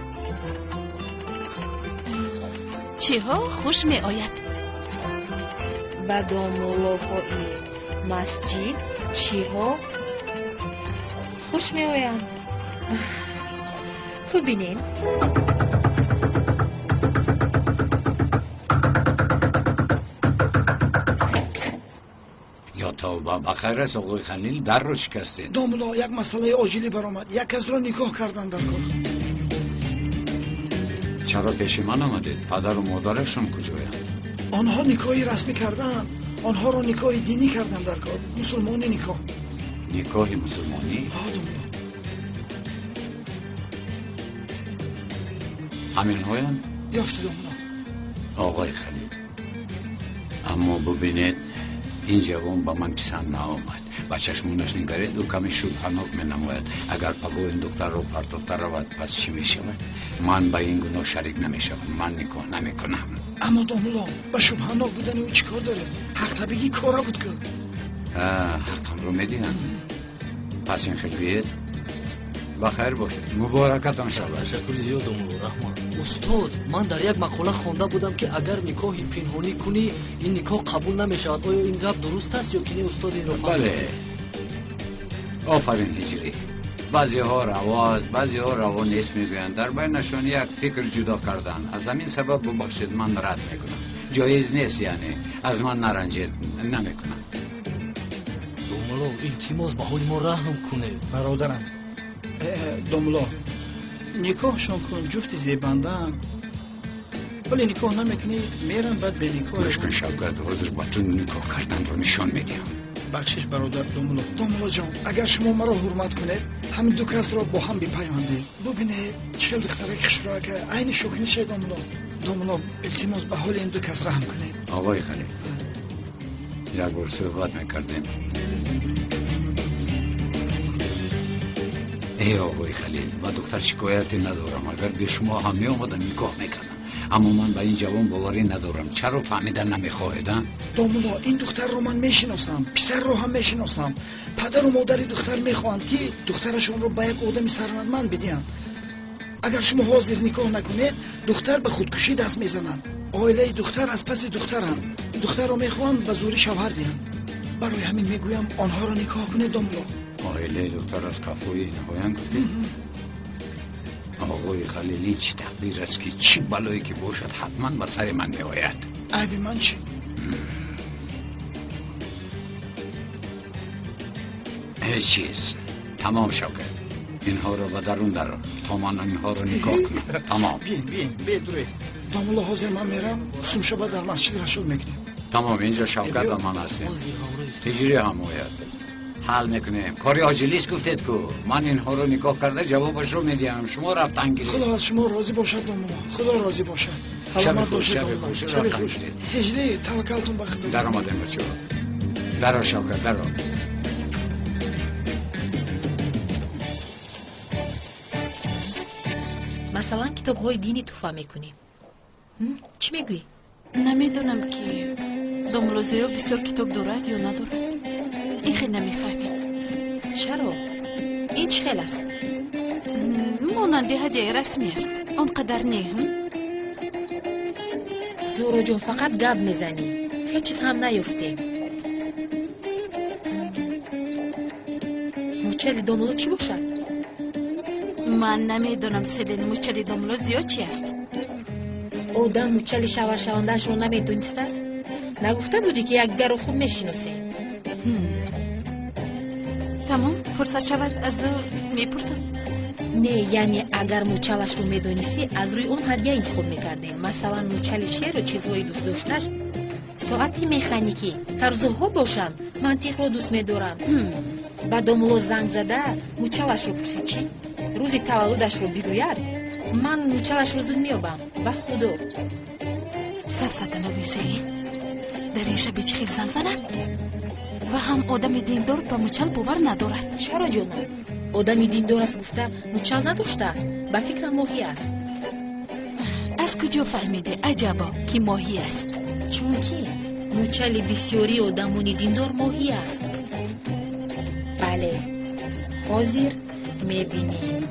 чиҳо хуш меояд? Ба домуллоҳои масҷид чиҳо хуш меоянд? Ку бинем. Ё тавба, ба хайр аст, оғои Халил, дарро шикастед. Домулло, як масъалаи оҷилӣ баромад. Як касро никоҳ кардан дар кор. Чаро пеши ман омадед? Падару модарашон куҷоянд? Онҳо никоҳи расмӣ кардаанд. Онҳоро никоҳи динӣ кардан дар кор. Мусулмонӣ никоҳ. Никоҳи мусулмонӣ? Ҳа, домулло. Ҳаминҳоянд? Ёфти, домулло. Оғои Халил, аммо бубинед, ин ҷавон ба ман писанд наомад. Ба чашмонаш нигаред, ӯ каме шубҳанок менамояд. Агар пагоҳ ин духтарро партофта равад, пас чӣ мешавад? Ман ба ин гуноҳ шарик намешавам. Ман никоҳ намекунам. Аммо домулло, ба шубҳанок будани ӯ чӣ кор дорем? Ҳақтабигӣ кора буд ку. Ҳаққамро медиҳанд. Пас ин хел биед. Ба хайр бошед. Муборакатон шавад. Ташаккури зиёд, домулло, раҳмат. Устод, ман дар як мақола хонда будам, ки агар никоҳи пинҳонӣ кунӣ, ин никоҳ қабул намешавад. Оё ин гап дуруст аст ё ки не, устод, инро фаҳмид? Бале. Офарин, Ҳиҷрӣ. Баъзеҳо раво аст, баъзеҳо раво нест мегӯянд. Дар байнашон як фикр ҷудо карданд. Аз ҳамин сабаб бубахшед, ман рад мекунам. Ҷоиз нест, яъне аз ман наранҷед, намекунам. Домулло, илтимос, ба ҳоли мо раҳм кунед. Бародарам, домулло, никоҳшон кун, ҷуфти зебандаанд. Вале никоҳ намекунӣ, мерам баъд беникоҳ. Гӯш кун, Шавкат, ҳозир ба ту никоҳ карданро нишон медиҳам. Бахшиш, бародар домулло. Домуллоҷон, агар шумо маро ҳурмат кунед, ҳамин ду касро бо ҳам бипайвандед. Бубинед, чӣ хел духтараки хушрӯяка, айни шокинишай, домулло. Домулло, илтимос, ба ҳоли ин ду кас раҳм кунед. Оғои Халил, як бор суҳбат мекардем. Эй оғои Халил, ба духтар шикояте надорам. Агар бе шумо ҳам меомадам, никоҳ мекардам. Аммо ман ба ин ҷавон боварӣ надорам. Чаро фаҳмида намехоҳед, а? Домулло, ин духтарро ман мешиносам, писарро ҳам мешиносам. Падару модари духтар мехоҳанд, ки духтарашонро ба як одами сарватманд бидиҳанд. Агар шумо ҳозир никоҳ накунед, духтар ба худкушӣ даст мезанад. Оилаи духтар аз паси духтаранд. Духтарро мехоҳанд ба зӯрӣ шавҳар диҳанд. Барои ҳамин мегӯям, онҳоро никоҳ кунед, домулло. Оилаи духтар аз қафои инҳоянд, гуфтед? Оғои Халил, ин чӣ тақдир аст, ки чӣ балое ки бошад, ҳатман ба сари ман меояд. Айби ман чӣ? Ҳеҷ чиз. Тамом, Шавкат, инҳоро ба дарун дарор, то ман инҳоро никоҳ кунам. Тамом. Биен, биен, бедуре. Домулло, ҳозир ман мерам, сумшаба дар масҷид рашод мекунем. Тамом, инҷо Шавкат ва ман ҳастем. Ҳиҷрӣ ҳам ояд. Ҳал мекунем. Кори оҷилист гуфтед ку. Ман инҳоро никоҳ карда ҷавобашро медиҳам. Шумо рафтан гиред. Худо аз шумо розӣ бошад, домулло. Худо розӣ бошад. Саломат бошед, домулло. Шаби хуш. Ҳиҷрӣ, таваккалтон ба Худо. Даромадем, бачаҳо. Даро, Шавкат, даро. Масалан, китобҳои динӣ тӯҳфа мекунем. Чӣ мегӯӣ? Намедонам, ки домулло Зиё бисёр китоб дорад ё надорад. Ин хел намефаҳмем. Чаро? Ин чӣ хел аст? Монанди ҳадияи расмӣ аст. Он қадар не. Зуҳроҷон, фақат гап мезанӣ. Ҳеҷ чиз ҳам наёфтем. Мучали домулло чӣ бошад? Ман намедонам, Селин, мучали домулло Зиё чи аст? Одам мучали шавҳаршавандаашро намедонистааст? Нагуфта будӣ, ки якдигарро хуб мешиносем? Тамом, фурсат шавад, аз ӯ мепурсам. Не, яъне агар мучалашро медонистӣ, аз рӯи он ҳадя интихоб мекардем. Масалан, мучали шеру чизҳои дӯстдоштааш соати механикӣ, тарзуҳо бошанд, мантиқро дӯст медоранд. Ба домулло занг зада мучалашро пурсид, чӣ рӯзи таваллудашро бигӯяд, ман мучалашро зуд меёбам. Ба худо. Сафсата нагӯй, Селин. Дар ин шаби чӣ хел занг занам? Ва ҳам одами диндор ба мучал бовар надорад. Чаро, ҷонам? Одами диндор аст гуфта мучал надоштааст. Ба фикрам, моҳӣ аст. Аз куҷо фаҳмидӣ, аҷабо, ки моҳӣ аст? Чунки мучали бисёрии одамони диндор моҳӣ аст. Бале, ҳозир мебинем.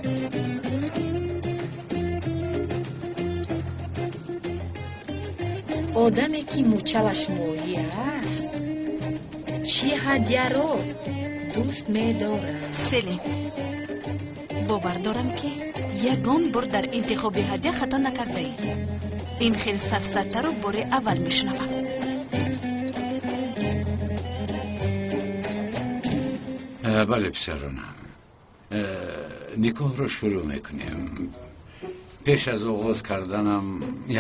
Одаме, ки мучалаш моҳӣ аст, чӣ ҳадяро дӯст медорад? Селин, бовар дорам, ки ягон бор дар интихоби ҳадя хато накардаӣ. Ин хел сафсатаро бори аввал мешунавам. Бале, писаронам, никоҳро шурӯъ мекунем. Пеш аз оғоз карданам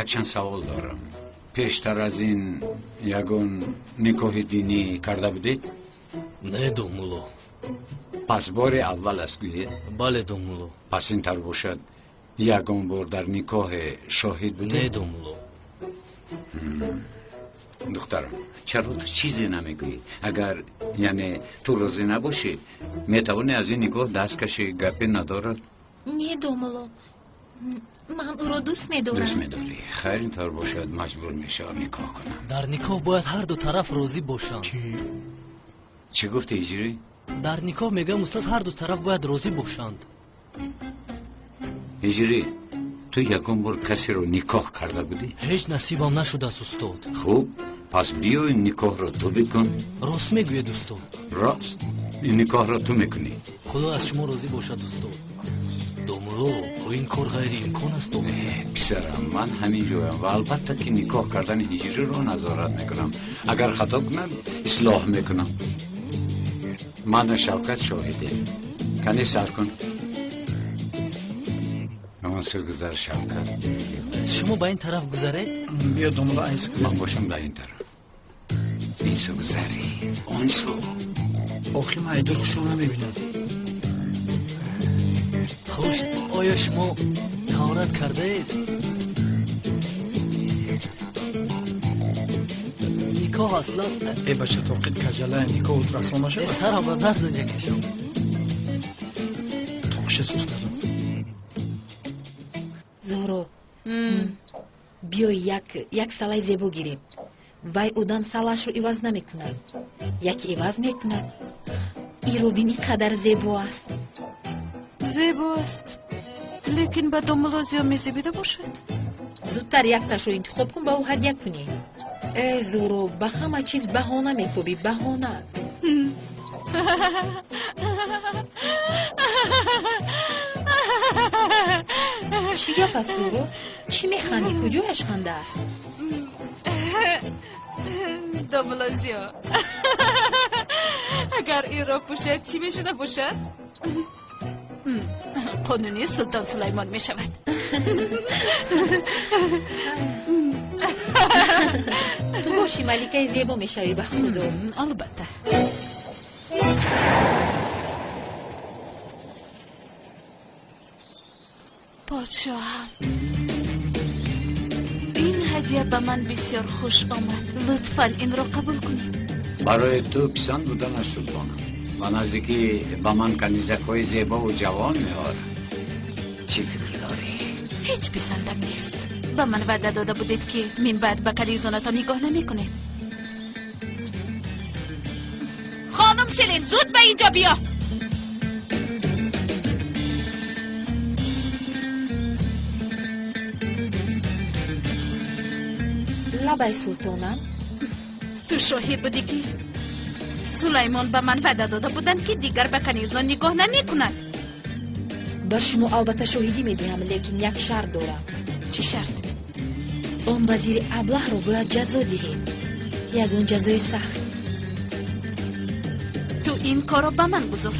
якчанд савол дорам. Пештар аз ин ягон никоҳи динӣ карда будед? Не, домулло. Пас бори аввал аст, гӯед? Бале, домулло. Пас ин тар бошад, ягон бор дар никоҳе шоҳид будед? Не, домулло. Духтарам, чаро ту чизе намегӯӣ? Агар яъне ту розӣ набошӣ, метавонӣ аз ин никоҳ даст кашӣ, гапе надорад. Не, домулло, ман ӯро дӯст медорам. Дӯст медорӣ? Хайр, ин тавр бошад, маҷбур мешавам никоҳ кунам. Дар никоҳ бояд ҳар ду тараф розӣ бошанд. Чӣ гуфти, Ҳиҷрӣ? Дар никоҳ, мегӯям, устод, ҳар ду тараф бояд розӣ бошанд. Ҳиҷрӣ, ту ягон бор касеро никоҳ карда будӣ? Ҳеҷ насибам нашудааст, устод. Хуб, пас биё, ин никоҳро ту бикун. Рост мегӯед, устод? Рост, ин никоҳро ту мекунӣ. Худо аз шумо розӣ бошад, устод. Домулло, ин кор ғайриимкон аст. Писарам, ман ҳамин ҷоям ва албатта, ки никоҳ кардани Ҳиҷриро назорат мекунам. Агар хато кунам, ислоҳ мекунам. Ману Шавкат шоҳидем. Кани, сар кун. Он сӯ гузар, Шавкат. Шумо ба ин тараф гузаред. Биё, домулло, ай сӯ. Ман бошам ба ин тараф. Ин сӯ гузарӣ, он сӯ. Охи, ман айдур хушро намебинам. Хуш, оё шумо таҳорат кардаед? Никоҳ аслан. Э, бача, тоқит кажала, никоҳут расон нашавад. Сарамро дард кашам. Тоқиша сӯз кардам. Зуҳро, биё, як салаи зебо гирем. Вай одам салаашро иваз намекунад, яке иваз мекунад. Иро бин, ин қадар зебо аст. Зебо аст, лекин ба домулло Зиё мезебида бошад. Зудтар якташро интихоб кун, ба ӯ ҳадя кунӣ. Э, Зуҳро, ба ҳама чиз баҳона мекобӣ, баҳона. Чӣ гап аст, Зуҳро? Чӣ механдӣ? Куҷояш ханда аст? Домулло Зиё агар инро пӯшад, чӣ мешуда бошад? Қонуни Султон Сулаймон мешавад. Ту бошӣ, маликаи зебо мешавӣ, ба худо. Албатта. Подшоҳам, ин ҳадя ба ман бисёр хуш омад. Лутфан инро қабул кунед. Барои ту писанд буданаш, султонам, ба наздикӣ ба ман канизакҳои зебову ҷавон меорад. Чӣ фикр дорӣ? Ҳеҷ писандам нест. Ба ман ваъда дода будед, ки минбаъд ба канизонатон нигоҳ намекунед. Хонум Селин, зуд ба инҷо биё. Лабай, султонам. Ту шоҳид будӣ, ки Сулаймон ба ман ваъда дода буданд, ки дигар ба канизон нигоҳ намекунад. Ба шумо албатта шоҳидӣ медиҳам, лекин як шарт дорам. Чӣ шарт? Он вазири аблаҳро бояд ҷазо диҳед, ягон ҷазои сахт. Ту ин корро ба ман гузор.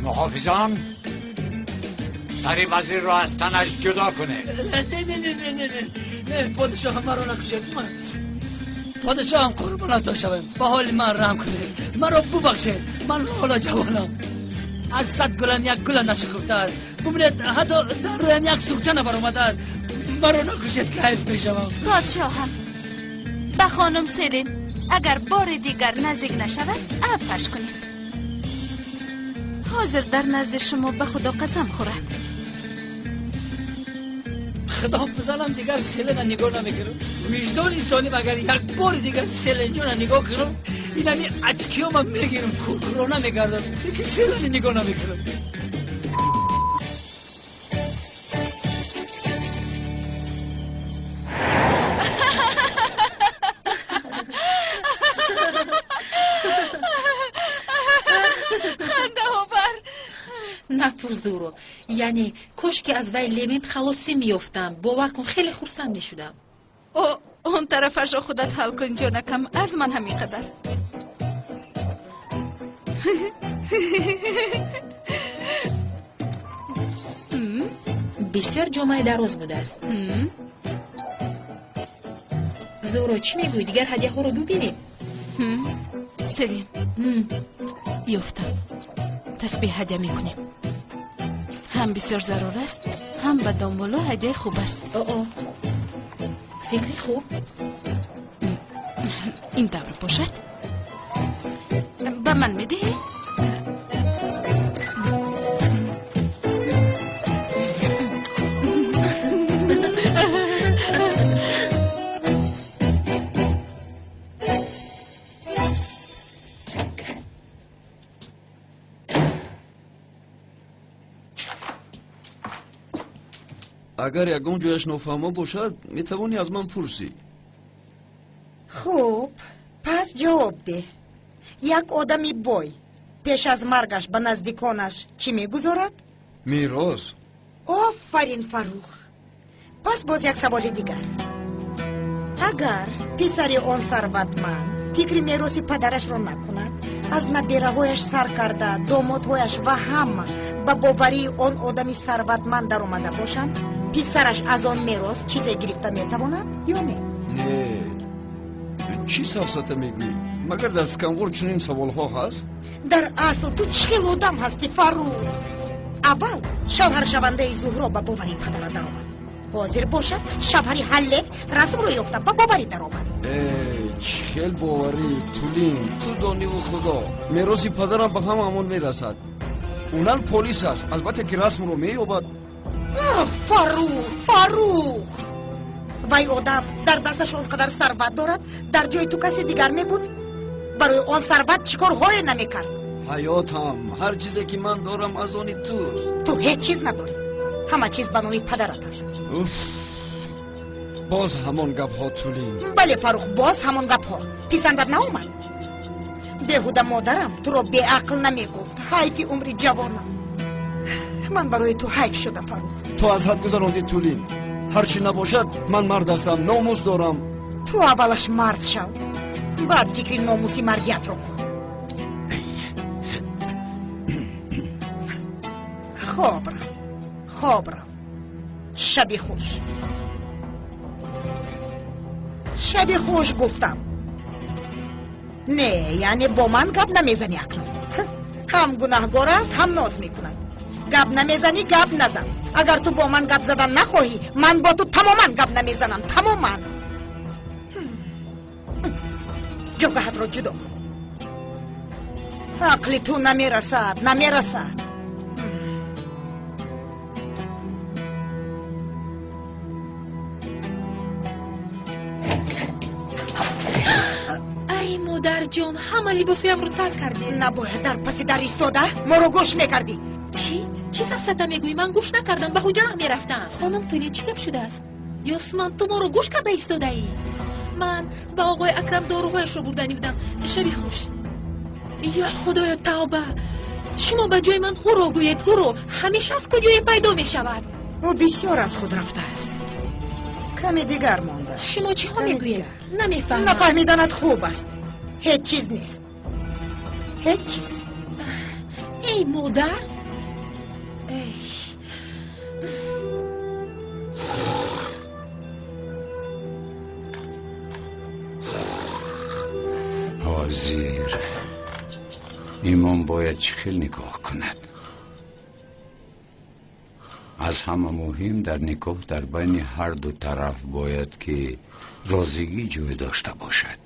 Муҳофизон, сари вазирро аз танаш ҷудо кунед. Не, не, не, не, не, не, подшоҳам, маро накушед. Подшоҳам, қурбонатон шавем, ба ҳоли ман раҳм кунед, маро бубахшед. Ман ҳоло ҷавонам, аз 100 гулам як гула нашукуфтааст. Бубинед, ҳатто дар рӯям як суғча набаромадааст. Маро накушед, кайф мешавам. Подшоҳам, ба хонум Селин агар бори дигар наздик нашавад, афваш кунед. Ҳозир дар назди шумо ба худо қасам хӯрад. Худо бизанам, дигар Селина нигоҳ намекунам. Виҷдони солим, агар як бори дигар Селинҷона нигоҳ кунам, инами ачкиёма мегирам, куркурона мегардам, лекин Селина нигоҳ намекунам. Напурзуро, яъне кош ки аз вай Левент халосӣ меёфтам. Бовар кун, хеле хурсанд мешудам. О, он тарафашро худат ҳал кун, ҷонакам, аз ман ҳамин қадар. Бисёр ҷомаи дароз будааст. Зуро, чӣ мегӯӣ, дигар ҳадияҳоро бибинем? Селин, ёфтам. Тасбеҳ ҳадя мекунем. Ҳам бисёр зарур аст, ҳам ба домулло ҳадяи хуб аст. О, фикри хуб. Ин давр бошад. Ба ман медиҳӣ? Агар ягон ҷояш нофаҳмо бошад, метавонӣ аз ман пурсӣ. Хуб, пас ҷавоб деҳ. Як одами бой пеш аз маргаш ба наздиконаш чӣ мегузорад? Мерос. Офарин, Фаррух. Пас боз як саволи дигар. Агар писари он сарватманд фикри мероси падарашро накунад, аз набераҳояш сар карда, домодҳояш ва ҳама ба боварии он одами сарватманд даромада бошанд, писараш аз он мерос чизе гирифта метавонад ё не? Не, чӣ сафсата мегӯӣ? Магар дар Сканғур чунин саволҳо ҳаст? Дар асл ту чӣ хел одам ҳастӣ, Фаррух? Аввал шавҳаршавандаи Зуҳро ба бовари падара даромад, ҳозир бошад шавҳари Ҳаллеф расмро ёфта ба боварӣ даромад. Чӣ хел боварӣ, Тулин? Ту дониву худо, мероси падарам ба ҳамаамон мерасад. Унал полис аст, албатта ки расмро меёбад. Фаррух, Фаррух, вай одам дар дасташ он қадар сарват дорад, дар ҷои ту касе дигар мебуд, барои он сарват чӣ корҳое намекард? Ҳаётам, ҳар чизе ки ман дорам аз они туст. Ту ҳеҷ чиз надорӣ, ҳама чиз ба номи падарат аст. Уф, боз ҳамон гапҳо, Тулин. Бале, Фаррух, боз ҳамон гапҳо. Писандат наомад? Беҳуда модарам туро беақл намегуфт. Ҳайфи умри ҷавонам. Ман барои ту ҳайф шудам, Фаррух. Ту аз ҳад гузарондӣ, Тулин. Ҳар чӣ набошад, ман мард ҳастам, номус дорам. Ту аввалаш мард шав, баъд фикри номуси мардиятро кун. Хоб рав, хоб рав. Шаби хуш. Шаби хуш гуфтам. Не, яъне бо ман гап намезанӣ акнун. Ҳам гунаҳгор аст, ҳам ноз мекунад. Гап намезанӣ, гап назан. Агар ту бо ман гап задан нахоҳӣ, ман бо ту тамоман гап намезанам, тамоман. Ҷогаҳатро ҷудо кун. Ақли ту намерасад, намерасад. Ай модарҷон, ҳама либосоямро тар кардед. Набояд дар паси дар истода моро гӯш мекардӣ. Чӣ? Чӣ сафсата мегӯӣ? Ман гӯш накардам, ба ҳуҷраам мерафтам. Хонум Тулин, чӣ гап шудааст? Ёсман, ту моро гӯш карда истодаӣ? Ман ба оғои Акрам доруҳояшро бурданӣ будам. Шаби хуш. Ё худоё, тавба! Шумо ба ҷои ман ӯро гӯед, ӯро. Ҳамеша аз куҷое пайдо мешавад? Ӯ бисёр аз худ рафтааст. Каме дигар мондааст. Шумо чиҳо мегӯед? Намефаҳмам. Нафаҳмиданат хуб аст. Ҳеҷ чиз нест. Ҳеҷ чиз. Эй модар! Эй! Ҳозир имом бояд чӣ хел никоҳ кунад? Аз ҳама муҳим дар никоҳ дар байни ҳар ду тараф бояд ки розигӣ ҷой дошта бошад.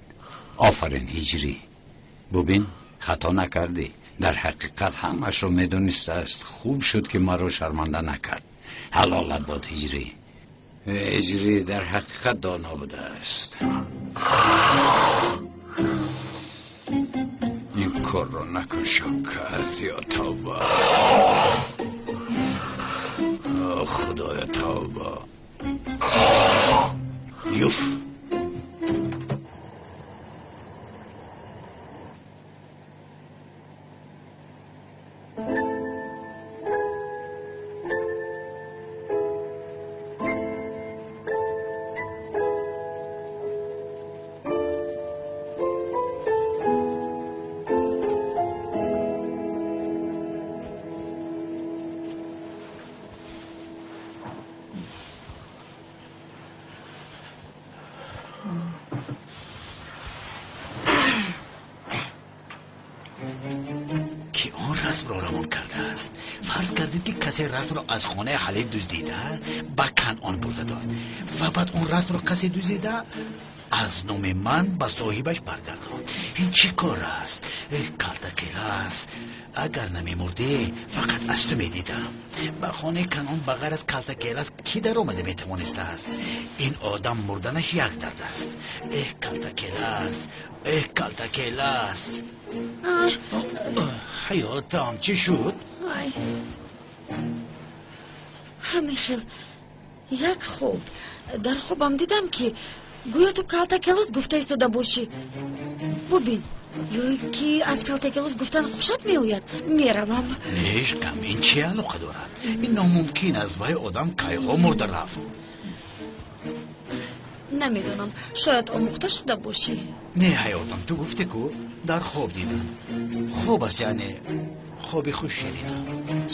Офарин ҳиҷрӣ. Бубин, хато накардӣ. Дар ҳақиқат ҳамашро медонистааст. Хуб шуд ки маро шарманда накард. Ҳалолат бод ҳиҷрӣ. Ҳиҷрӣ дар ҳақиқат доно будааст. Ин корро накун Шавкат, ё тавба. Худоя тавба. Юф. Расмро аз хонаи Ҳалӣ дуздида ба Канъон бурда дод ва баъд он расмро касе дуздида аз номи ман ба соҳибаш баргардонд. Ин чӣ кор аст? Калтакелас, агар намемурдӣ фақат аз ту медидам. Ба хонаи Канъон ба ғайр аз Калтакелас кӣ даромада метавонистааст? Ин одам мурданаш як дард аст. Эҳ Калтакелас, эҳ Калтакелас. Ҳаётам чӣ шуд? Ҳамин хел як хоб. Дар хобам дидам ки гӯё ту Калтакелос гуфта истода бошӣ. Бубин, ё ин ки аз Калтакелос гуфтан хушат меояд? Меравам. Нешкам, ин чӣ алоқа дорад? Ин номумкин аст. Вай одам кайҳо мурда рафт. Намедонам, шояд омӯхта шуда бошӣ. Не ҳаётам, ту гуфтӣ ку дар хоб дидам. Хоб аст, яъне хоби хуш ширинам.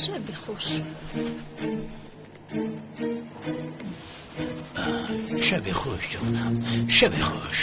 Шаби хуш. Шаби хуш ҷонам, шаби хуш.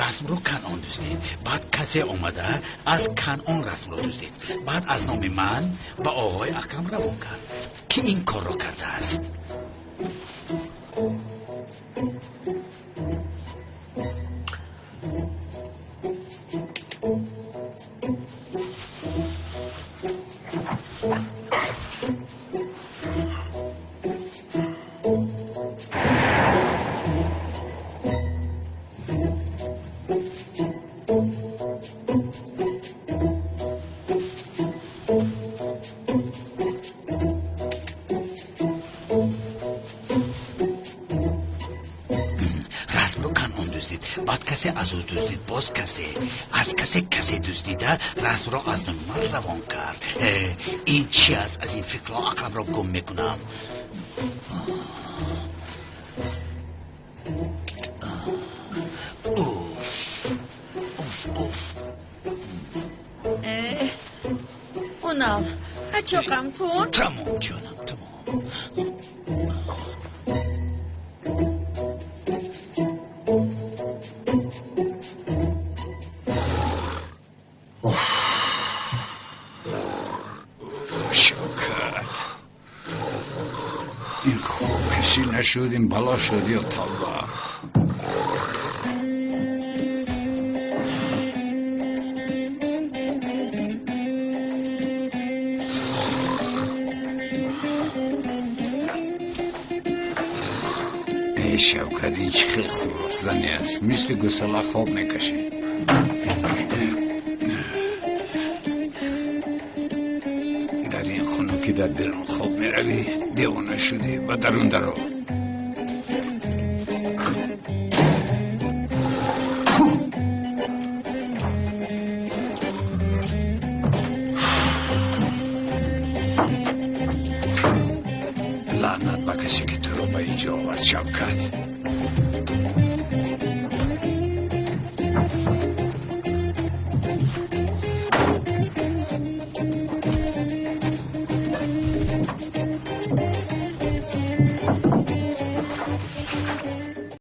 Расмро Канъон дуздид, баъд касе омада аз Канъон расмро дуздид, баъд аз номи ман ба оғои Акрам равон кард. Ки ин корро кардааст? Баъд касе аз ӯ дуздид, боз касе аз касе касе дуздида расмро аз номи ман равон кард. Ин чи аст? Аз ин фикрҳо ақламро гум мекунам. Уф. Уф, уф. Унал, ачоқам кун. Тамом, ҷонам, тамом. Шавкат, ин хобкашӣ нашуд, ин бало шуд, ё тавба. Эй Шавкат, ин чӣ хел хуросзанӣ аст, мисли гусала хоб мекашед. Дар ин хунукӣ дар берун хоб меравӣ, девона шудӣ, ба дарун даро. Лаънат ба касе ки туро ба ин ҷо овард, Шавкат.